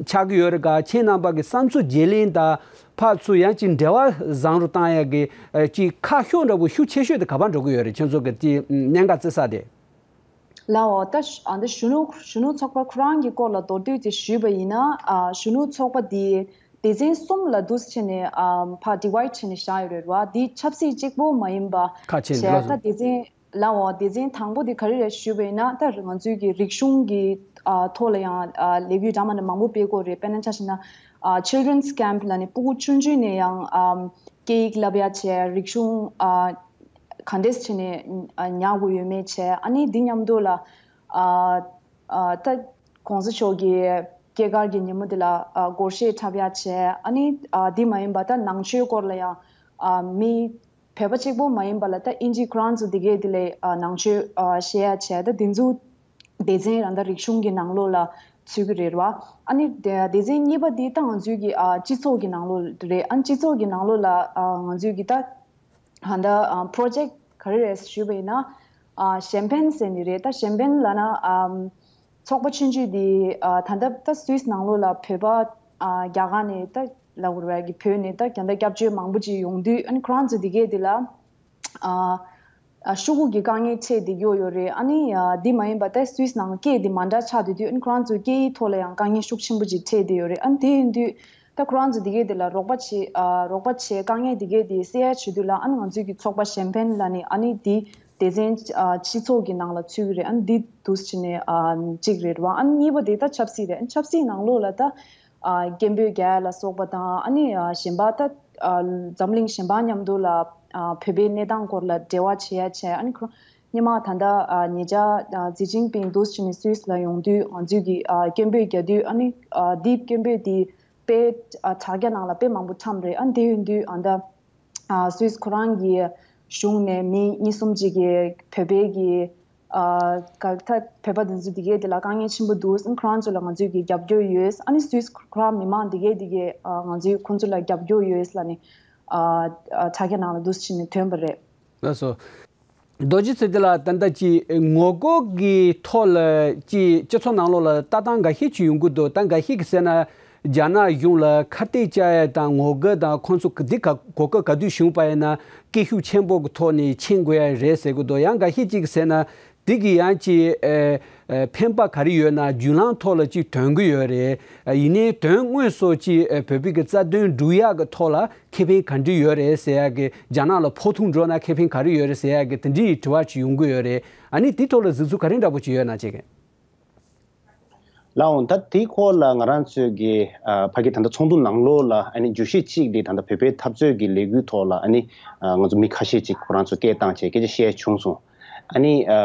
ཆགས་ཀྱི་ཡོད་རེད་ག་ཁྱེད་རྣམ་པ་གི་བསམ་ཚུལ་བརྗེ་ལེན་དང་ཕར་ཚུར་ཡང་ཅིག་འབྲེལ་བ་བཟང་རུ་བཏང་ཡག་གི་ཨ་ཅིག་ཁ་ཕྱོགས་འདྲ་པོ་ཤུགས་ཆེ་ཤོས་དེ་ག་པར་འགྲོ་གི་ཡོད་རེད། ཁྱེད་ཚོ་གི་དེ་གནད་འགག་བརྩི་ས་དེ། ལའོ། ད་ཨ་འདི་གཞོན་ནུ་གཞོན་ནུ་ཚོགས་པ་ཁོ་རང་གི་སྐོར་ལ་མདོར་བསྡུས་ཅིག་ཞུས་པ་ཡིན་ན། ཨ་གཞོན་ནུ་ཚོགས་པ་འདི་སྡེ་ཚན་གསུམ་ལ་འདུས་བྱས་ནས་ཨ་ཕར་divide་བྱས་ནས་བཞག་ཡོད་རེད་བ། འདི་ཆབ་སྲིད་གཅིག་པོ་མ་ཡིན་པ་ཁག་ཆེ་ནས་བྱས། ལགས་སོ། ད་སྡེ་ཚན། ལའོ། སྡེ་ཚན་དང་པོ་འདི་ག་རེ་རེད་ཞུས་པ་ཡིན་ན། ད་ང་ཚོའི་གི་རིག་གཞུང་གི་ཨ་ཐོག་ལ་ཡང་ཨ་ལས་འགུལ་འདྲ་མི་འདྲ་མང་པོ་སྤེལ་གྱི་ཡོད་རེད། དཔེར་ན་ཆ་བཞག་ན་ཨ་Children's Camp་ལབ་ནས་ཕྲུ་གུ་ཆུང་ཆུང་ནས་ཡང་ཨ་སྐད་ཡིག་བསླབ་ཡ་བྱས། རིག་གཞུང་ཨ་ག་འདྲས་བྱས་ནས་ཨ་ཉར་དགོས་ཡོད་མེད་བྱས། ཨ་ནི་འདི་མཉམ་དུ་ལ་ཨ་ཨ་ད་གོང་ས་མཆོག་གི་སྐྱེས་སྐར་གྱི་ཉིན་མོ་འདི་ལ་ཨ་སྒོར་གཞས་འཁྲབ་ཡ་བྱས། ཨ་ནི་ཨ་འདི་མ་ཡིན་པ་ད་ནང་ཆོས་སྐོར་ལ་ཡང་ཨ་མི་བོད་པ་གཅིག་པོ་མ་ཡིན་པ་ལ་ད་ཨིན་ཇི་ཁོ་རང་ཚོ་འདི་གས་འདི་ལས་ཨ་ནང་ཆོས་ཨ་བཤད་ཡ་བྱས། ད་འདི་ཚོ་སྡེ་ཚན་རང་ད་རིག་གཞུང་གི་ནང་ལོགས་ལ་ཚུད་ཀྱི་རེད་བ། ཨ་ནི་སྡེ་སྡེ་ཚན་གཉིས་པ་འདི་ད་ང་ཚོའི་གི་ཨ་སྤྱི་ཚོགས་ཀྱི་ནང་ལོགས་རེད། ཨ་ནི་སྤྱི་ཚོགས་ཀྱི་ནང་ལོགས་ལ་ཨ་ང་ཚོའི་གི་ད་ད་ལྟ་ཨ་project་ག་རེ་རེད་ཞུས་པ་ཡིན་ན། ཨ་གཞན་ཕན་ཟེར་ནི་རེད། ད་གཞན་ཕན་ལབ་ན་ཨ་ཚོགས་པ་ཆུང་ཆུང་འདི་ཨ་ད་ལྟ་ད་སུད་སི་ནང་ལོགས་ལ་བོད་པ་ཨ་རྒྱ་གར་ནས་ད་ལབ་དགོས་རེད་གི་བོད་ནས་ད་རྒྱ་ད་སྐྱབས་བཅོལ་མང་པོ་ཅིག་ཡོང་དུས། ཨ་ནི་ཁོ་རང་ཚོ་འདི་གས་འདི་ལ་ཨ་ཨ་ཤོག་གུ་གི་དཀའ་ངལ་འཕྲད་བསྡད་ཀྱི་ཡོད་རེད། ཨ་ནི་ཨ་འདི་མ་ཡིན་པ་ད་སུད་སི་ནང་སྐད་འདི་མ་འདྲ་ཆགས་བསྡད་དུས། ཨ་ནི་ཁོ་རང་ཚོ་སྐད་ཡིག་ཐོག་ལ་ཡང་དཀའ་ངལ་ཤུགས་ཆེན་པོ་ཅིག་འཕྲད་བསྡད་ཡོད་རེད། ཨ་ནི་དེ་ཡིན་དུས་ད་ཁོ་རང་ཚོ་འདི་གས་འདི་ལ་རོགས་པ་བྱེད་ཨ་རོགས་པ་བྱེད། དཀའ་ངལ་འདི་གས་འདི་སེལ་ཡ་བྱེད་དུས་ལ། ཨ་ནི་ང་ཚོའི་གི་ཚོགས་པ་གཞན་ཕན་ལབ་ནི་ཨ་ནི་འདི་སྡེ་ཚན་ཨ་སྤྱི་ཚོགས་ཀྱི་ནང་ལ་ཚུད་ཀྱི་རེད། ཨ་ནི་འདི་འདུག་སེ་བྱས་ནས་ཨ་གཅིག་རེད་བ། ཨ་ནི་གཉིས་པ་དེ་ད་ཆབ་སྲིད་རེད། ཨ་ནི་ཆབ་སྲིད་ནང་ལོགས་ལ་ད་ཨ་སྐད་འབོད་རྒྱག་ཡ་ལ་སོགས་པ་དང་། ཨ་ནི་ཨ་གཞན་པ་ད་ཨ་འཛམ་གླིང་གཞན་པ་མཉམ་དུ་ལ་ཨ་བོད་པའི་གནས་སྟངས་སྐོར་ལ་འབྲེལ་བ་བྱེད་ཡ་བྱས། ཨ་ནི་ཁོ་སྔོན་མ་ད་ལྟ་ཨ་ཉེ་ཆར་ཨ་ཞི་ཅིན་ཕིང་འདུག་སེ་བྱས་ནས་སུད་སི་ལ་ཡོང་དུས་ང་ཚོས་ཀྱི་ཨ་སྐད་འབོད་རྒྱག་དུས། ཨ་ནི་ཨ་འདི་སྐད་འབོད་འདི་དཔེ་ཨ་དྲ་རྒྱ་ནང་ལ་དཔེ་མང་པོ་འཁྲབ་རེད། ཨ་ནི་དེ་ཡིན་དུས་ཨ་ད་ཨ་སུད་སི་ཁོ་རང་གི་གཞུང་ནས་མི་གཉིས་གསུམ་ཅིག་གིས་བོད་པའི་གི་ཨ་ག་ད་བོད་པ་དེ་ཚོ་དེ་གས་དེ་ལ་དཀའ་ངལ་ཆེན་པོ་འདུག་ཨ་ནི་ཁོ་རང་ཚོ་ལ་ང་ཚོས་ཀྱི་རྒྱབ་སྐྱོར་ཡོད། ཨ་ནི་སུད་སི་ཁོ་རང་མི་མང་དེ་གས་དེ་གས་ཨ་ང་ཚོས་ཁོང་ཚོ་ལ་རྒྱབ་སྐྱོར་ཡོད་ལབ་ནས་ཨ་ཨ་དྲ་རྒྱ་ནང་ལ་འདུག་སེ་བྱས་ནས་ཐོན་པ་རེད། ལགས་སོ། རྡོ་རྗེ་ཚེ་བརྟན་ལགས། ད་ལྟ་ཅིག་ངོ་རྒོལ་གྱི་ཐོག་ལ་ཅིག་སྤྱི་ཚོགས་ནང་ལོགས་ལ་ལྟ་སྟངས་འགའ་ཤས་ཅིག་ཡོང་གི་འདུག་ད་འགའ་ཤས་ཀྱིས་ཟེར་ན་རྒྱ་ནག་གཞུང་ལ་ཁ་གཏད་བཅག་ཡ་དང་ངོ་རྒོལ་དང་ཁོང་ཚོ་འདི་ག་གོ་སྐབས་ག་དུས་བྱུང་པ་ཡིན་ན་སྐད་ཤུགས་ཆེན་པོ་གི་ཐོག་ནས་ཕྱིན་དགོས་ཡ་རེད་ཟེར་གི་འདུག་ཡང་འགའ་ཤས་ཅིག་གིས་ཟེར་ན་འདི་གི་ཡང་ཅིག་ཨ་ཨ་ཕན་པ་ག་རེ་ཡོད་ན་བརྒྱུད་ལམ་ཐོག་ལ་ཅིག་ཐོན་གི་ཡོད་རེད། ཡིན་ནའི་དོན་དངོས་སུ་ཅིག་བོད་པའི་གི་རྩ་དོན་སྒྲུབ་ཡག་གི་ཐོག་ལ་ཁེ་ཕན་ག་འདྲ་ཡོད་རེད་ཟེར་ཡག་གི། རྒྱ་ནག་ལ་ཕོག་ཐུག་འགྲོ་ན་ཁེ་ཕན་ག་རེ་ཡོད་རེད་ཟེར་ཡག་གི་དེ་འདྲའི་དྲི་བ་ཅིག་ཡོང་གི་ཡོད་རེད། ཨ་ནི་དེ་ཐོག་ལ་གཟིགས་ཚུལ་ག་རེ་འདྲ་པོ་ཅིག་ཡོད་ན་ཅིག་ལགས་འོང་། ད་དེའི་སྐོར་ལ་ང་རང་ཚོས་ཀྱི་ཨ་ཕ་གི་ད་ལྟ་ཚོགས་འདུ་ནང་ལོགས་ལ་ཨ་ནི་བརྗོད་གཞི་གཅིག་དེ་ད་ལྟ་བོད་པའི་འཐབ་རྩོད་ཀྱི་ལས་འགུལ་ཐོག་ལ་ཨ་ནི་ཨ་ང་ཚོ་མི་ཁ་ཤས་ཅིག་ཁོ་རང་ཚོ་སྐད་བཏང་བྱས་སྐད་ཆ་བཤད་བྱུང་སོང་། ཨ་ནི་ཨ་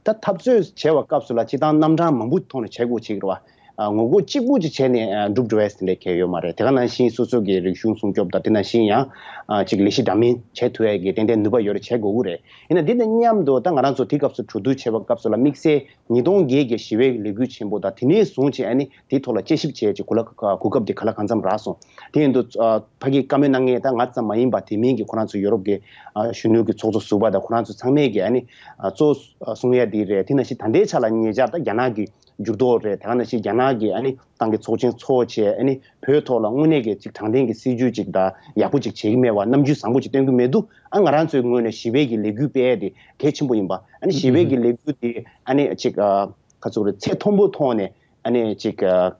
ད་འཐབ་རྩོད་བྱས་པ་སྐབས་སུ་ལ་སྤྱིར་བཏང་རྣམ་གྲངས་མང་པོ་ཐོག་ནས་བྱེད་དགོས་ཅིག་རེད་བ། ཨ་ངོ་རྒོལ་གཅིག་པུ་ཅིག་བྱས་ནས་ཨ་འགྲུབ་འགྲོ་བས་དེ་འདྲ་གལ་ཡོད་མ་རེད། དེ་ག་ནང་བཞིན་སོ་སོ་གི་རིག་གཞུང་སྲུང་སྐྱོབ་དང་དེ་ནང་བཞིན་ཡང་ཨ་ཅིག་ལས་གཞི་འདྲ་མིན་བྱེད་ཐུབ་ཡས་ཀྱི་ཏན་ཏན་ནུས་པ་ཡོད་རེད། བྱེད་དགོས་ཀྱི་རེད། ཡིན་ན་འདི་དང་མཉམ་དུ་ད་ང་རང་ཚོ་དེ་སྐབས་སུ་གྲོས་བསྡུར་བྱས་པ་སྐབས་སུ་ལ་དམིགས་བསལ་ཉིས་སྟོང་བརྒྱད་ཀྱི་ཞི་བའི་ལས་འགུལ་ཆེན་པོ་དང་དེ་ནས་བཟུང་བྱས་ཨ་ནི་དེའི་ཐོག་ལ་དཔྱད་ཞིབ་བྱས་ཀྱི་གོ་ལ་གོ་སྐབས་དེ་ག་ལ་གང་འཚམ་རག་སོང་། དེ་ཡིན་དུས་ཨ་ཕ་གིའི་བཀའ་མོལ་གནང་མཁན་ད་ང་ཙམ་མ་ཡིན་པ་དེ་མིན་གྱི་ཁོ་རང་ཚོ་ཡོ་རོབ་ཀྱི་ཨ་གཞོན་ནུ་གི་ཚོགས་གཙོ་ཟུར་པ་དང་ཁོ་རང་ཚོ་ཚང་མས་ཀྱི་ཨ་ནི་ཨ་གཙོ་བོ་གསུང་ཡ་དེ་རེད། དེ་ནང་བཞིན་ད་ལྟའི་ཆ་ལ་ཉེ་ཆར་ད་རྒྱ་ནག་གི་འགྱུར་ལྡོག་རེད། དེ་ག་ནང་བཞིན་རྒྱ་ནག་གི་ཨ་ནི་ཏང་གི་ཚོགས་ཆེན་ཚོགས་བྱས་ཨ་ནི་བོད་ཐོག་ལ་དངོས་གནས་ཀྱི་ཅིག་དྲང་བདེན་གྱི་སྲིད་ཇུས་ཅིག་དང་ཡག་པོ་ཅིག་བྱེད་ཀྱི་མེད་པ། རྣམ་འགྱུར་བཟང་པོ་ཅིག་སྟོན་གྱི་མེད་དུས་ཨ་ང་རང་ཚོའི་ངོས་ནས་ཞི་བའི་གི་ལས་འགུལ་སྤེལ་ཡ་དེ་གལ་ཆེན་པོ་ཡིན་པ། ཨ་ནི་ཞི་བའི་གི་ལས་འགུལ་དེ་ཨ་ནི་ཅིག་ཨ་ག་ཚོད་རེད། ཚད་མཐོན་པོ་ཐོག་ནས་ཨ་ནི་ཅིག་ཨ་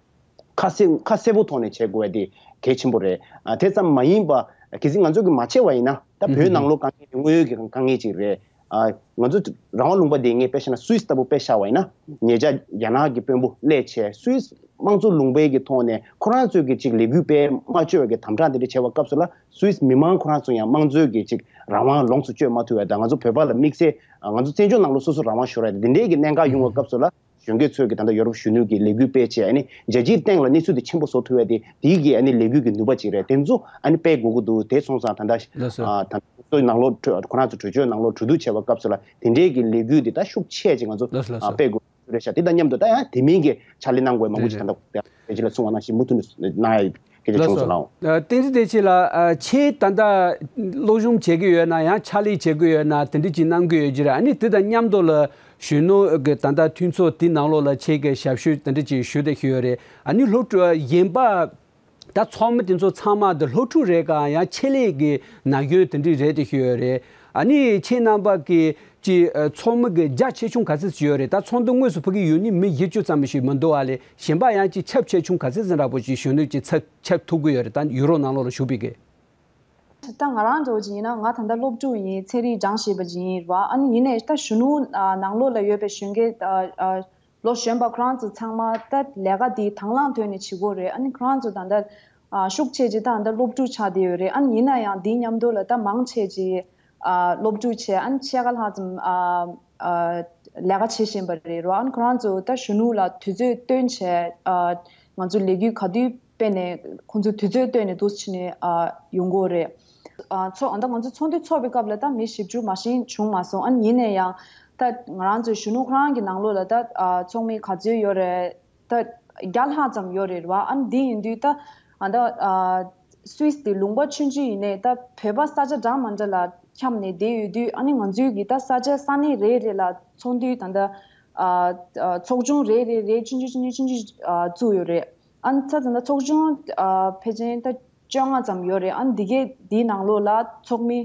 ཁ་གསལ་ཁ་གསལ་པོ་ཐོག་ནས་བྱེད་དགོས་པ་དེ་གལ་ཆེན་པོ་རེད། ཨ་དེ་ཙམ་མ་ཡིན་པ་གལ་སྲིད་ང་ཚོ་གིས་མ་བྱས་པ་ཡིན་ན་ད་བོད་ནང་ལོགས་དཀའ་ངལ་དེ་དངོས་ཡོད་ཀྱི་དཀའ་ངལ་ཅིག་རེད། ཨ་ང་ཚོ་རང་དབང་ལུང་པ་དེ་ངས་དཔེ་བཞག་ན་སུད་སི་ལྟ་བུ་དཔེ་བཞག་པ་ཡིན་ན་ཉེ་ཆར་རྒྱ་ནག་གི་དཔོན་པོ་སླེབས་བྱས་སུད་སི་དམངས་གཙོ་ལུང་པའི་གི་ཐོག་ནས་ཁོ་རང་ཚོས་ཀྱི་ཅིག་ལས་འགུལ་སྤེལ་མ་བཅོས་པའི་གི་དམ་དྲག་དེ་འདྲ་བྱས་པ་སྐབས་སུ་ལ་སུད་སི་མི་མང་ཁོ་རང་ཚོ་ཡང་དམངས་གཙོའི་གི་ཅིག་རང་དབང་ལོངས་སུ་སྤྱོད་མ་ཐུབ་པ་དང་། ང་ཚོ་བོད་པ་ལ་དམིགས་བསལ་ང་ཚོ་བཙན་བྱོལ་ནང་ལོགས་སོ་སོ་རང་དབང་ཤོར་ཡ་དེ་འདྲའི་གི་གནད་འགག་ཡོང་བའི་སྐབས་སུ་ལ་གཞོན་སྐྱེས་ཚོས་ཀྱི་ད་ལྟ་ཡོ་རོབ་གཞོན་ནུ་གི་ལས་འགུལ་སྤེལ་བྱས་ཨ་ནི་རྒྱལ་སྤྱིའི་སྟེང་ལ་གནས་ཚུལ་དེ་ཆེན་པོ་བཟོ་ཐུབ་ཡ་དེ་དེའི་གི་ཨ་ནི་ལས་འགུལ་གི་ནུས་པ་ཅིག་རེད། དེ་ཚོ་ཨ་ནི་སྤེལ་དགོས་ཀྱི་འདུག་དེ་སོང་ཙང་ད་ལྟ་ལགས་སོ། ཨ་ད་ཚོའི་ནང་ལོགས་གྲོས་ཁོ་རང་ཚོ་གྲོས་ཆོད་ནང་ལོགས་གྲོས་བསྡུར་བྱས་པ་སྐབས་སུ་ལ་དེ་འདྲའི་གི་ལས་འགུལ་འདི་ད་ཤུགས་ཆེ་ཅིག་ང་ཚོ་ལགས་སོ་ལགས་ཨ་སོ། སྤེལ་དགོས་རེད་ཤག་དེ་དང་མཉམ་དུ་ད་ཡང་དེ་མིན་གྱི་ཕྱག་ལས་གནང་དགོས་མང་པོ་ཞིག་རེད་ད་ལྟ་རྒྱལ་སྤྱི་ལ་གསུང་བ་ནང་བཞིན་མུ་མཐུད་ནས་གནང་ཡ་ཡོད་སྐད་ཆ་ལགས་བྱུང་སོང་། ལགས་འོང་། ཨ་བསྟན་འཛིན་བདེ་ཆེན་ལགས། ཨ་ཁྱེད་ད་ལྟ་སློབ་སྦྱོང་བྱེད་ཀྱི་ཡོད་ན་ཡང་ཕྱག་ལས་བྱེད་ཀྱི་ཡོད་ན་དེ་འདྲ་ཅིག་གནང་གི་ཡོད་ཀྱི་རེད། ཨ་ནི་དེ་དང་མཉམ་དུ་ལ་གཞོན་ནུ་གི་ད་ལྟ་མཐུན་ཚོགས་དེ་ནང་ལོགས་ལ་ཁྱེད་ཀྱི་ཞབས་ཞུ་དེ་འདྲ་ཅིག་ཞུ་བསྡད་ཀྱི་ཡོད་རེད། ཨ་ནི་སློབ་ཕྲུག་གཞན་པ། ད་ཚོགས་མི་དེ་ཚོ་ཚང་མ་དེ་སློབ་ཕྲུག་རེད་ག་ཡང་ཆེད་ལས་ཀྱི་ན་གཞོན་དེ་འདྲ་རེད་དེ་ཞུ་ཡོད་རེད། ཨ་ནི་ཁྱེད་རྣམ་པ་གི་ཅི་ཨ་ཚོགས་མི་གི་རྒྱ་ཆེ་ཆུང་ག་ཚོད་ཅིག་ཡོད་རེད། ད་ཚོགས་འདུ་དངོས་སུ་ཕ་གི་ཡོད་ནི་མི་བཞི་བཅུ་ཙམ་ཞིག་མི་འདུག་ཨ་ལས་གཞན་པ་ཡང་ཅི་ཁྱབ་ཆེ་ཆུང་ག་ཚོད་ཙམ་འདྲ་པོ་ཅིག་གཞོན་ནུ་ཅིག་ཚབ་ཁྱབ་ཐུབ་ཀྱི་ཡོད་རེད། ད་ཡུ་རོབ་ནང་ལོགས་ལ་བཞུགས་པའི་གི། ད་ང་རང་འདྲ་བོ་ཅིག་ཡིན་ན་ང་ད་ལྟ་སློབ་ཕྲུག་ཡིན། ཚན་རིག་སྦྱངས་བྱས་པ་ཅིག་ཡིན་རེད་བ། ཨ་ནི་ཡིན་ནའི་ད་གཞོན་ནུ་ཨ་ནང་ལོགས་ལ་ཡོད་པའི་གཞོན་སྐྱེས་ཨ་ཨ་ལོ་གཞོན་པ་ཁོ་རང་ཚོ་ཚང་མ་ད་ལས་ཀ་འདི་དང་བླངས་ཐོག་ནས་བྱེད་དགོས་རེད། ཨ་ནི་ཁོ་རང་ཚོ་ད་ལྟ་ཨ་ཤུགས་ཆེ་ཅིག་ད་ལྟ་སློབ་ཕྲུག་ཆགས་བསྡད་ཡོད་རེད། ཨ་ནི་ཡིན་ན་ཡང་འདིའི་མཉམ་དུ་ལ་ད་མང་ཆེ་ཅིག་ཨ་སློབ་ཕྲུག་བྱས། ཨ་ནི་ཕྱེད་ཀ་ལྷག་ཙམ་ཨ་ཨ་ལས་ཀ་བྱེད་བཞིན་པ་རེད་རོ། ཨ་ནི་ཁོ་རང་ཚོ་ད་གཞོན་ནུ་ལ་དུས་ཚོད་བཏོན་བྱས་ཨ་ང་ཚོ་ལས་འགུལ་ག་དུས་སྤེལ་ནས་ཁོང་ཚོ་དུས་ཚོད་བཏོན་ནས་འདུག་སེ་བྱས་ནས་ཨ་ཡོང་གི་ཡོད་རེད། ཨ་ཚོགས་ཨ་ད་ང་ཚོ་ཚོགས་འདུ་ཚོགས་པའི་སྐབས་ལ་ད་མི་བཞི་བཅུ་མ་ཞིག་བྱུང་མ་སོང་། ཨ་ནི་ཡིན་ན་ཡང་ད་ང་རང་ཚོའི་གཞོན་ནུ་ཁོ་རང་གི་ནང་ལོགས་ལ་ད་ཨ་ཚོགས་མི་ག་ཚོད་ཡོད་རེད། ད་བརྒྱ་ལྷག་ཙམ་ཡོད་རེད་བ། ཨ་ནི་འདི་ཡིན་དུས་ད་ཨ་ད་ཨ་སུད་སི་དེ་ལུང་པ་ཆུང་ཆུང་ཡིན་ནའི་ད་བོད་པ་ས་ཆ་འདྲ་མ་འདྲ་ལ་ཁྱབ་ནས་བསྡད་ཡོད་དུས། ཨ་ནི་ང་ཚོའི་གི་ད་ས་ཆ་ས་གནས་རེ་རེ་ལ་ཚོགས་འདུའི་ད་ད་ཨ་ཨ་ཚོགས་ཆུང་རེ་རེ་རེ་ཆུང་ཆུང་ཆུང་ཆུང་ཆུང་ཆུང་ཨ་བཙུགས་ཡོད་རེད། ཨ་ནི་ད་ད་ད་ཚོགས་ཆུང་ཨ་ཕལ་ཆེར་ད་བཅོ་ལྔ་ཙམ་ཡོད་རེད། ཨ་ནི་འདི་གའི་འདིའི་ནང་ལོགས་ལ་ཚོགས་མི་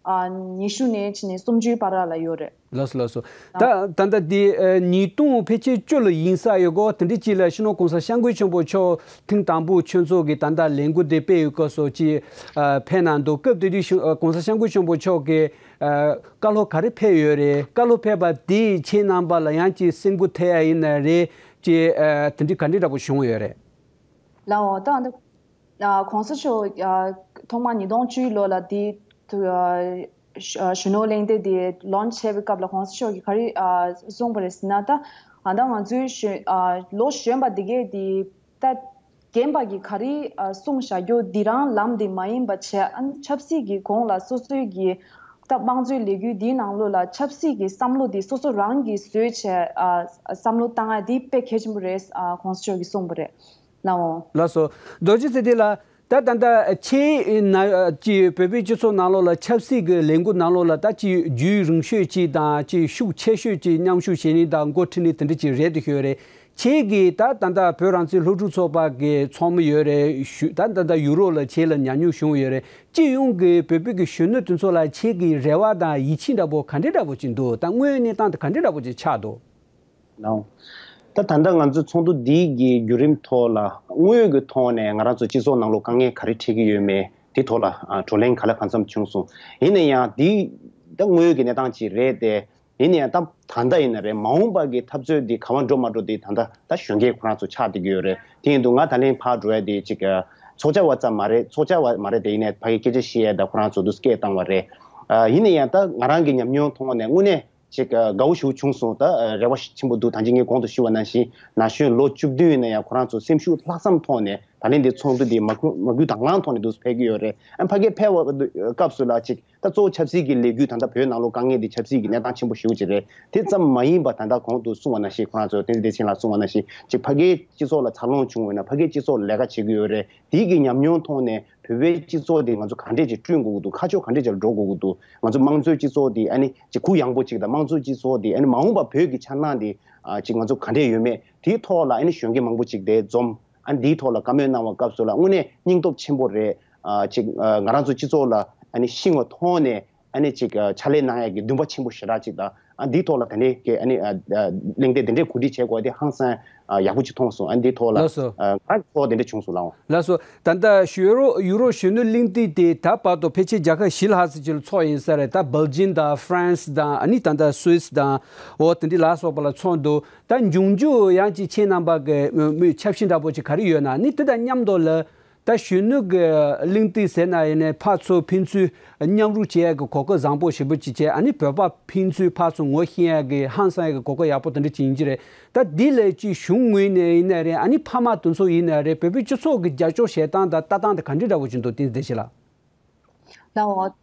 ཨ་ཉི་ཤུ་ནས་ཕྱིན་ནས་སུམ་ཅུའི་བར་ལ་ཡོད་རེད། ལགས་སོ་ལགས་སོ། ད་ད་ལྟ་འདི་ཨ་ཉིས་སྟོང་ཕལ་ཆེར་བཅུ་ལ་ཡིན་ས་ཡོད་གོ། དེ་འདྲ་ཅིག་ལ་སྤྱི་ནོར་༸གོང་ས་༸སྐྱབས་མགོན་ཆེན་པོ་མཆོག་ཐེངས་དང་པོ་ཆོས་ཚོགས་ཀྱི་ད་ལྟ་ལས་འགུལ་འདི་སྤེལ་ཡོད་སྐབས་སུ་ཅིག་ཨ་ཕེབས་གནང་འདུག། སྐབས་དེ་དུས་ཤི་ཨ་༸གོང་ས་༸སྐྱབས་མགོན་ཆེན་པོ་མཆོག་གིས་ཨ་བཀའ་སློབ་ག་རེ་ཕེབས་ཡོད་རེད། བཀའ་སློབ་ཕེབས་པ་དེས་ཁྱེད་རྣམ་པ་ལ་ཡང་ཅིག་སེམས་འགུལ་ཐེབས་ཡ་ཡིན་ན་རེད། ཅིག་ཨ་དེ་འདྲ་ག་འདྲ་འདྲ་པོ་བྱུང་ཡོད་རེད། ལའོ། ད་ཨ་ད་ཨ་༸གོང་ས་མཆོག་ཨ་ཐོག་མར་ཉིས་སྟོང་བཅུའི་ལོ་ལ་དེ་དུ་ཨ་ཨ་གཞོན་ནུ་གླེང་སྟེགས་དེ་ལོན་ཆི་བྱས་པའི་སྐབས་ལ་༸གོང་ས་མཆོག་གིས་ག་རེ་ཨ་གསུངས་པ་རེད་ཟེར་ན། ད་ཨ་ད་ང་ཚོའི་གཞོན་ཨ་ལོ་གཞོན་པ་དེ་གས་དེ་ད་རྒན་པ་གིས་ག་རེ་ཨ་གསུངས་བཞག་རྒྱུ་འདི་རང་ལམ་དེ་མ་ཡིན་པ་བྱས། ཨ་ཆབ་སྲིད་ཀྱི་གོང་ལ་སོ་སོའི་གི་ད་དམངས་གཙོའི་ལས་འགུལ་འདིའི་ནང་ལོགས་ལ་ཆབ་སྲིད་ཀྱི་བསམ་བློ་དེ་སོ་སོ་རང་གིས་བཟོས་བྱས་ཨ་བསམ་བློ་བཏང་ཡ་དེ་དཔེ་གལ་ཆེན་པོ་རེད། ཨ་༸གོང་ས་མཆོག་གིས་གསུངས་པ་རེད། ལའོ། ལགས་སོ། རྡོ་རྗེ་ཚེ་བརྟན་ལགས། ད་ད་ལྟ་ཁྱེད་ན་ཅིག་བོད་པའི་སྤྱི་ཚོགས་ནང་ལོགས་ལ་ཆབ་སྲིད་ཀྱི་ལས་འགུལ་ནང་ལོགས་ལ་ད་ཅིག་རྒྱུན་རིང་ཤོས་ཅིག་དང་ཅིག་ཤུགས་ཆེ་ཤོས་ཅིག་མཉམ་ཞུགས་བྱེད་མཁན་དང་འགོ་ཁྲིད་མཁན་དེ་འདྲ་ཅིག་རེད་དེ་ཤོད་རེད། ཁྱེད་ཀྱིས་ད་ད་ལྟ་བོད་རང་བཙན་སློབ་ཕྲུག་ཚོགས་པ་གི་ཚོགས་མི་ཡོད་རེད་ཞུ། ད་ད་ལྟ་ཡུ་རོབ་ལ་ཁྱེད་ལ་ཉམས་མྱོང་བྱུང་ཡོད་རེད། སྤྱི་ཡོངས་ཀྱི་བོད་པའི་གི་གཞོན་ནུ་དེ་ཚོ་ལ་ཁྱེད་ཀྱི་རེ་བ་དང་ཡིད་ཆེས་འདྲ་པོ་ག་འདྲ་འདྲ་པོ་ཅིག་འདུག། ད་དངོས་ཡོད་གནས་སྟངས་དེ་ག་འདྲ་འདྲ་པོ་ཅིག་ཆགས་འདུག། ལའོ། ད་ད་ལྟ་ང་ཚོའི་ཚོགས་འདུ་འདི་གི་བརྒྱུད་རིམ་ཐོག་ལ་དངོས་ཡོད་ཀྱི་ཐོག་ནས་ང་རང་ཚོ་སྤྱི་ཚོགས་ནང་ལོགས་དཀའ་ངལ་ག་རེ་འཕྲད་ཀྱི་ཡོད་མེད་དེ་ཐོག་ལ་ཨ་བགྲོ་གླེང་ག་ལ་གང་འཚམ་བྱུང་སོང་། ཡིན་ན་ཡང་འདི་ད་དངོས་ཡོད་ཀྱི་གནས་སྟངས་ཅིག་རེད་དེ། ཡིན་ན་ཡང་ད་ད་ལྟ་ཡིན་ན་རེད། མ་འོངས་པ་གི་འཐབ་རྩོད་འདི་ག་བ་འགྲོ་མ་འགྲོ་འདི་ད་ལྟ་ད་གཞོན་སྐྱེས་ཁོ་རང་ཚོ་ཆགས་བསྡད་ཀྱི་ཡོད་རེད། དེ་ཡིན་དུས་ང་ད་ལན་ཕར་འགྲོ་ཡ་འདི་ཅིག་ཚོགས་བཅར་བ་ཙམ་མ་རེད། ཚོགས་བཅར་བ་མ་རེད། དེ་ཡིན་ནའི་ཕ་གི་སྐད་ཆ་བཤད་ཡ་ད་ཁོ་རང་ཚོ་འདུག་སྐད་བཏང་བ་རེད། ཡིན་ན་ཡང་ད་ང་རང་གི་ཉམས་མྱོང་ཐོག་ནས་དངོས་གནས་ཅིག་དགའ་བོ་ཞེ་པོ་བྱུང་སོང་། ད་རེ་བ་ཆེན་པོ་འདུག་ད་ཅི་ངས་གོང་དུ་ཞུས་པ་ནང་བཞིན་ན་གཞོན་ལོ་བཅུ་བདུན་ཡིན་ན་ཡང་ཁོ་རང་ཚོ་སེམས་ཤུགས་ལྷག་བསམ་ཐོག་ནས་ད་ལན་འདི་ཚོགས་འདུ་འདི་མ་འགུལ་མ་འགུལ་དང་བླངས་ཐོག་ནས་འདུག་ཕེབས་ཀྱི་ཡོད་རེད། ཨ་ཕ་གི་ཕེབས་པ་སྐབས་སུ་ལ་ཅིག་ད་གཙོ་བོ་ཆབ་སྲིད་ཀྱི་ལས་འགུལ་ད་ལྟ་བོད་ནང་ལོགས་དཀའ་ངལ་འདི་ཆབ་སྲིད་ཀྱི་གནས་སྟངས་ཆེན་པོ་ཞེ་པོ་ཅིག་རེད། དེ་ཙམ་མ་ཡིན་པ་ད་ལྟ་གོང་དུ་གསུངས་པ་ནང་བཞིན་ཁོ་རང་ཚོ་བསྟན་འཛིན་བདེ་ཆེན་ལགས་གསུངས་པ་ནང་བཞིན་ཅིག་ཕ་གིའི་སྤྱི་ཚོགས་ལ་འཚར་ལོངས་བྱུང་བ་ཡིན་ན་ཕ་གིའི་སྤྱི་ཚོགས་ལས་ཀ་བྱེད་ཀྱི་ཡོད་རེད། དེའི་གི་ཉམས་མྱོང་ཐོག་ནས་བོད་པའི་སྤྱི་ཚོགས་འདི་ང་ཚོ་ག་འདྲས་ཅིག་བསྐྲུན་དགོས་ཀྱི་འདུག་ཁ་ཕྱོགས་ག་འདྲས་ཅིག་ལ་འགྲོ་དགོས་ཀྱི་འདུག་ང་ཚོ་དམངས་གཙོའི་སྤྱི་ཚོགས་འདི་ཨ་ནི་ཅིག་གུ་ཡངས་པོ་ཅིག་དང་དམངས་གཙོའི་སྤྱི་ཚོགས་འདི་ཨ་ནི་མ་འོངས་པ་བོད་ཀྱི་འཆར་སྣང་འདི་ཨ་ཅིག་ང་ཚོ་ག་འདྲས་ཡོད་མེད་དེའི་ཐོག་ལ་ཨ་ནི་གཞོན་སྐྱེས་མང་པོ་ཅིག་དེ་འཛོམས། ཨ་ནི་འདིའི་ཐོག་ལ་བཀའ་མོལ་གནང་བ་སྐབས་སུ་ལ་དངོས་གནས་སྙིང་སྟོབས་ཆེན་པོ་རེད། ཨ་ཅིག་ཨ་ང་རང་ཚོ་སྤྱི་ཚོགས་ལ་ཨ་ནི་ཤིང་བ་ཐོག་ནས་ཨ་ནི་ཅིག་ཨ་ཕྱག་ལས་གནང་ཡག་གི་འདུན་པ་ཆེན་པོ་ཞེ་དྲག་ཅིག་དང་། ཨ་འདིའི་ཐོག་ལ་ད་ནས་ཀྱི་ཨ་ནི་ཨ་ཨ་གླེང་སྟེགས་དེ་འདྲས་གོ་སྒྲིག་བྱེད་དགོས་དེ་ཧང་སང་ཨ་ཡག་པོ་ཅིག་མཐོང་སོང་། ཨ་འདིའི་ཐོག་ལ་ལགས་སོ། ཨ་ང་ཚོ་དེ་འདྲས་བྱུང་སོང་ལགས། ལགས་སོ། ད་ལྟ་ཡུ་རོ་ཡུ་རོབ་གཞོན་ནུ་གླེང་སྟེགས་དེ་ད་བར་དུ་ཕལ་ཆེར་རྒྱལ་ཁབ་བཞི་ལྷག་ཙམ་ཅིག་ལ་ཚོགས་ཡིན་ས་རེད། ད་སྦེལ་ཇིམ་དང་ཧྥ་རན་སི་དང་ཨ་ནི་ད་ལྟ་སུད་སི་དང་འོ་དེ་འདྲས་ལ་སོགས་པ་ལ་ཚོགས་འདུག་ད་འབྱུང་འགྱུར་ཡང་ཅིག་ཁྱེད་རྣམ་པ་གི་མོས་འཆར་གཞི་འདྲ་པོ་ཅིག་ག་རེ་ཡོད་ན། ཨ་ནི་དེ་དང་མཉམ་དུ་ལ་ད་གཞོན་ནུ་གི་གླེང་སྟེགས་ཟེར་ན་ཡིན་ནའི་ཕར་ཚུར་ཕན་ཚུན་མཉམ་རུབ་བྱེད་ཡག་གི་གོ་སྐབས་བཟང་པོ་ཞེ་པོ་ཅིག་བྱས། ཨ་ནི་བོད་པ་ཕན་ཚུན་ཕར་ཚུར་ངོ་ཤེས་ཡག་གི་ཧང་སང་ཡག་གི་གོ་སྐབས་ཡག་པོ་དེ་འདྲ་ཅིག་ཡིན་གྱི་རེད། ད་འདི་ལས་ཅིག་གཞུང་ངོས་ནས་ཡིན་ན་རེད། ཨ་ནི་ཕ་མ་དེ་ཚོ་ཡིན་ན་རེད། བོད་པའི་སྤྱི་ཚོགས་ཀྱི་རྒྱབ་སྐྱོར་བྱེད་སྟངས་དང་ལྟ་སྟངས་དེ་ག་འདྲ་འདྲ་པོ་ཅིག་འདུག་བསྟན་འཛིན་བདེ་ཆེན་ལགས། ལགས་འོ།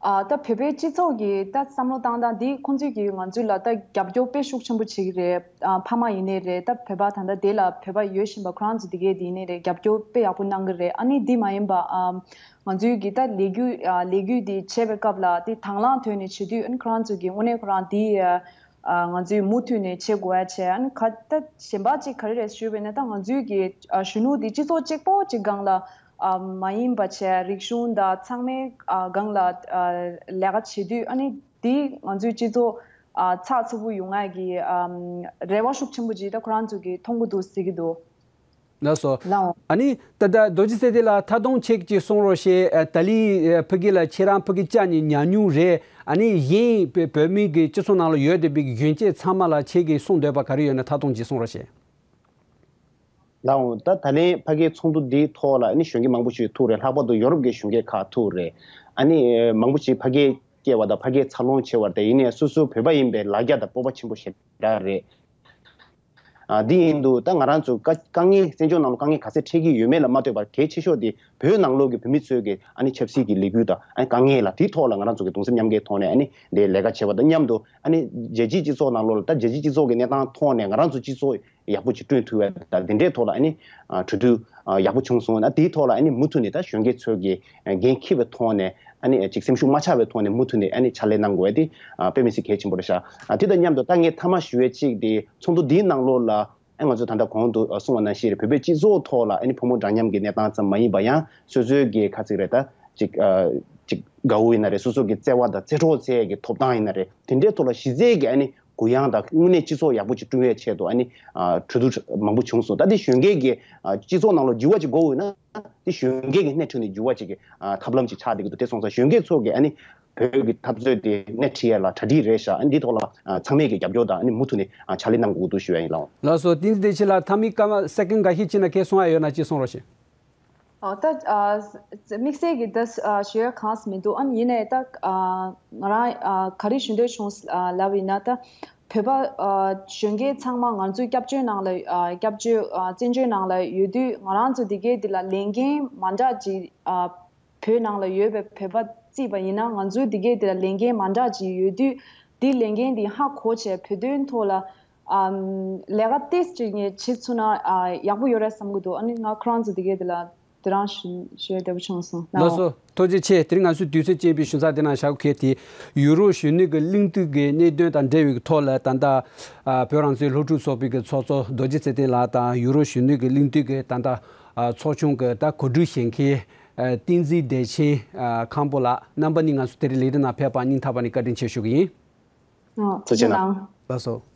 ཨ་ད་བོད་པའི་སྤྱི་ཚོགས་ཀྱི་ད་བསམ་བློ་བཏང་སྟངས་འདི་ཁོང་ཚོས་ཀྱིས་ང་ཚོ་ལ་ད་རྒྱབ་སྐྱོར་དཔེ་ཤུགས་ཆེན་པོ་བྱེད་ཀྱི་རེད། ཨ་ཕ་མ་ཡིན་ནའི་རེད། ད་བོད་པ་ད་ལྟ་དེ་ལ་བོད་པ་ཡོད་བཞིན་པ་ཁོ་རང་ཚོ་དེ་གས་དེ་ཡིན་ནའི་རེད། རྒྱབ་སྐྱོར་དཔེ་ཡག་པོ་གནང་གི་རེད། ཨ་ནི་འདི་མ་ཡིན་པ་ཨ་ང་ཚོའི་གི་ད་ལས་འགུལ་ཨ་ལས་འགུལ་འདི་བྱེད་པའི་སྐབས་ལ་དེ་དང་བླངས་ཐོག་ནས་བྱེད་དུས་ཨ་ནི་ཁོ་རང་ཚོ་གི་དངོས་གནས་ཁོ་རང་འདི་ཨ་ཨ་ང་ཚོས་མུ་མཐུད་ནས་བྱེད་དགོས་ཡ་བྱས། ཨ་ནི་ཁ་ད་གཞན་པ་ཅིག་ག་རེ་རེད་ཞུས་པ་ཡིན་ན། ད་ང་ཚོའི་གི་ཨ་གཞོན་ནུ་འདི་སྤྱི་ཚོགས་གཅིག་པོ་གཅིག་སྒང་ལ་ཨ་མ་ཡིན་པ་བྱས། རིག་གཞུང་དང་ཚང་མའི་ཨ་སྒང་ལ་ཨ་ལས་ཀ་བྱེད་དུས་ཨ་ནི་འདི་ང་ཚོའི་སྤྱི་ཚོགས་ཨ་ཚགས་ཚུད་པོ་ཡོང་ཡ་གི་ཨམ་རེ་བ་ཤུགས་ཆེན་པོ་ཅིག་ད་ཁོ་རང་ཚོ་གིས་མཐོང་གི་འདུག་ཟེར་གི་འདུག་ལགས་སོ། ལགས་འོ། ཨ་ནི་ད་ལྟ་རྡོ་རྗེ་ཚེ་བརྟན་ལགས་ཐད་གཏོང་ཆེད་ཀྱི་གསུང་རོགས་ཞེས། ཨ་ཏཱ་ལི་ཨ་ཕ་གི་ལ་ཁྱེད་རང་ཕ་གི་བཅར་ནས་ཉམས་མྱོང་རེད། ཨ་ནི་གཞན་བོད་བོད་མི་གི་སྤྱི་ཚོགས་ནང་ལ་ཡོད་བསྡད་པའི་གཞོན་སྐྱེས་ཚང་མ་ལ་ཁྱེད་ཀྱིས་གསུང་འདོད་པ་ག་རེ་ཡོད་ན་ཐད་གཏོང་ཅིག་གསུང་རོགས་ཞེས། ལགས་འོང་། ད་ད་ལན་ཕ་གིའི་ཚོགས་འདུ་འདིའི་ཐོག་ལ་ཨ་ནི་གཞོན་སྐྱེས་མང་པོ་ཞིག་ཐུག་རེད། ལྷག་པར་དུ་ཡོ་རོབ་ཀྱི་གཞོན་སྐྱེས་ཁག་ཐུག་རེད། ཨ་ནི་མང་པོ་ཞིག་ཕ་གིར་སྐྱེས་པ་དང་ཕ་གིར་འཚར་ལོངས་བྱས་པ་རེད། ཡིན་ནའི་སོ་སོ་བོད་པ་ཡིན་པའི་ལ་རྒྱ་དང་སྤོབས་པ་ཆེན་པོ་ཞེ་དྲག་རེད། ཨ་འདི་ཡིན་དུས་ད་ང་རང་ཚོ་དཀའ་དཀའ་ངལ་བཙན་བྱོལ་ནང་ལ་དཀའ་ངལ་ག་ཚད་འཕྲད་ཀྱི་ཡོད་མེད་ལ་མ་ལྟོས་པར་གལ་ཆེ་ཤོས་དེ་བོད་ནང་ལོགས་ཀྱི་བོད་མི་ཚོའི་གི་ཨ་ནི་ཆབ་སྲིད་ཀྱི་ལས་འགུལ་དང་ཨ་ནི་དཀའ་ངལ་ལ་དེའི་ཐོག་ལ་ང་རང་ཚོ་གི་གདུང་སེམས་མཉམ་སྐྱེད་ཐོག་ནས་ཨ་ནི་འདི་ལས་ཀ་བྱེད་པ་དང་མཉམ་དུ་ཨ་ནི་རྒྱལ་སྤྱིའི་སྤྱི་ཚོགས་ནང་ལོགས་ལ་ད་རྒྱལ་སྤྱིའི་སྤྱི་ཚོགས་ཀྱི་གནས་སྟངས་ཐོག་ནས་ང་རང་ཚོ་སྤྱི་ཚོགས་ཡག་པོ་ཅིག་བསྐྲུན་ཐུབ་ཡ་དང་དེ་འདྲའི་ཐོག་ལ་ཨ་ནི་གྲོས་བསྡུར་ཡག་པོ་བྱུང་སོང་། ཨ་དེའི་ཐོག་ལ་ཨ་ནི་མུ་མཐུད་ནས་ད་གཞོན་སྐྱེས་ཚོས་ཀྱི་འགན་འཁྱེར་བའི་ཐོག་ནས་ཨ་ནི་ཅིག་སེམས་ཤུགས་མ་ཆག་པའི་ཐོག་ནས་མུ་མཐུད་ནས་ཨ་ནི་ཕྱག་ལས་གནང་དགོས་ཡ་དེ་དཔེ་མི་སྲིད་གལ་ཆེན་པོ་རེད་ཤག་ཨ་དེ་དང་མཉམ་དུ་ད་ངས་མཐའ་མ་ཞུ་ཡ་གཅིག་དེ་ཚོགས་འདུ་འདིའི་ནང་ལོགས་ལ་ཨ་ང་ཚོ་ད་ལྟ་གོང་དུ་གསུངས་པ་ནང་བཞིན་རེད། བོད་པའི་སྤྱི་ཚོགས་ཐོག་ལ་ཨ་ནི་ཕོ་མོ་འདྲ་མཉམ་གྱི་གནས་སྟངས་ཙམ་མ་ཡིན་པ་ཡང་སོ་སོའི་གི་ཁ་ཚིག་རེད། ད་ཅིག་ཅིག་དགའ་བོ་ཡིན་ན་རེད། སོ་སོ་གི་བརྩེ་བ་དང་རྩེ་གྲོགས་བཙལ་ཡ་གི་ཐོབ་ཐང་ཡིན་ན་རེད། དེ་འདྲའི་ཐོག་ལ་གཞི་རྩའི་གི་ཨ་ནི་གུ་ཡངས་དང་དངོས་གནས་སྤྱི་ཚོགས་ཡག་པོ་ཅིག་བསྐྲུན་ཡའི་ཆེད་དུ་ཨ་ནི་ཨ་གྲོས་བསྡུར་མང་པོ་བྱུང་སོང་། ད་དེ་གཞོན་སྐྱེས་ཀྱི་ཨ་སྤྱི་ཚོགས་ནང་ལ་འགྱུར་བ་ཅིག་དགོས་འོས་ན་དེ་གཞོན་སྐྱེས་ཀྱི་སྣེ་ཁྲིད་ནས་འགྱུར་བ་ཅིག་གི་ཨ་ཐབས་ལམ་ཅིག་ཆགས་བསྡད་ཀྱི་འདུག་དེ་སོང་ཙང་གཞོན་སྐྱེས་ཚོ་གི་ཨ་ནི་བོད་ཀྱི་འཐབ་རྩོད་དེ་སྣེ་ཁྲིད་ཡ་ལ་གྲ་སྒྲིག་རེད་ཤག་ཨ་ནི་འདིའི་ཐོག་ལ་ཨ་ཚང་མས་ཀྱི་རྒྱབ་སྐྱོར་དང་ཨ་ནི་མུ་མཐུད་ནས་ཨ་ཕྱག་ལས་གནང་དགོས་འདུག་ཞུ་ཡ་ཡིན་ལགས། ལགས་སོ། བསྟན་འཛིན་བདེ་ཆེན་ལགས། མཐའ་མའི་སྐར་མ་སེ་ཀན་འགའ་ཤས་ཅིག་ན་ཁྱེད་གསུང་ཡ་ཡོད་ན་ཅིག་གསུང་རོགས་ཞེས། ཨོ་ད་ཨ་དམིགས་བསལ་གྱི་ད་ཨ་ཞུ་ཡ་གང་ཟེར་མི་འདུག་ཨ་ནི་ཡིན་ནའི་ད་ཨ་ང་རང་ཨ་ག་རེ་ཞུ་འདོད་བྱུང་ཨ་ལབ་ཡིན་ན། ད་བོད་པ་ཨ་གཞོན་སྐྱེས་ཚང་མ་ང་ཚོའི་སྐྱབས་བཅོལ་ནང་ལ་ཨ་སྐྱབས་བཅོལ་ཨ་བཙན་བྱོལ་ནང་ལ་ཡོད་དུས་ང་རང་ཚོ་འདི་གའི་འདི་ལ་ལས་འགན་མ་འདྲ་ཅིག་ཨ་བོད་ནང་ལ་ཡོད་པའི་བོད་པ་བརྩིས་པ་ཡིན་ན་ང་ཚོའི་འདི་གའི་འདི་ལ་ལས་འགན་མ་འདྲ་ཅིག་ཡོད་དུས་འདི་ལས་འགན་འདི་ཧ་གོ་བྱས་བོད་དོན་ཐོག་ལ་ཨམ་ལས་ཀ་ཏོག་ཙམ་ཅིག་ངས་བྱེད་ཚུགས་ན་ཨ་ཡག་པོ་ཡོད་རེད་བསམ་གྱི་འདུག་ཨ་ནི་ང་ཁོ་རང་ཚོ་འདི་གའི་འདི་ལ། དེ་རང་ཞུ་ཞུ་ཡ་བདེ་པོ་བྱུང་སོང་། ལགས་སོ། ཐུགས་རྗེ་ཆེ། དེ་རིང་ང་ཚོའི་དུས་ཚོད་ཅན་པའི་ཞུ་ཚགས་དེ་ནང་བཞག་གི། དེ་ཡུ་རོབ་གཞོན་ནུ་གི་གླེང་སྟེགས་ཀྱི་གནད་དོན་དང་འབྲེལ་བའི་ཐོག་ལ་ད་ལྟ་ཨ་བོད་རང་བཙན་སློབ་ཕྲུག་ཚོགས་པའི་གི་ཚོགས་གཙོ་རྡོ་རྗེ་ཚེ་བརྟན་ལགས་དང་། ཡུ་རོབ་གཞོན་ནུ་གི་གླེང་སྟེགས་ཀྱི་ད་ལྟ་ཨ་ཚོགས་ཆུང་གི་ད་གོ་སྒྲིག་བྱེད་མཁན་ཨ་བསྟན་འཛིན་བདེ་ཆེན་ཨ་ཁམས་པོ་ལགས་རྣམ་པ་གཉིས་ང་ཚོ་དེ་རིང་ལས་རིམ་ནང་ཕེབས་པར་སྙིང་ཐག་པ་ནས་བཀའ་དྲིན་ཆེ་ཞུ་གི་ཡིན། ཨ་ཐུགས་རྗེ་གནང་། ལགས་སོ།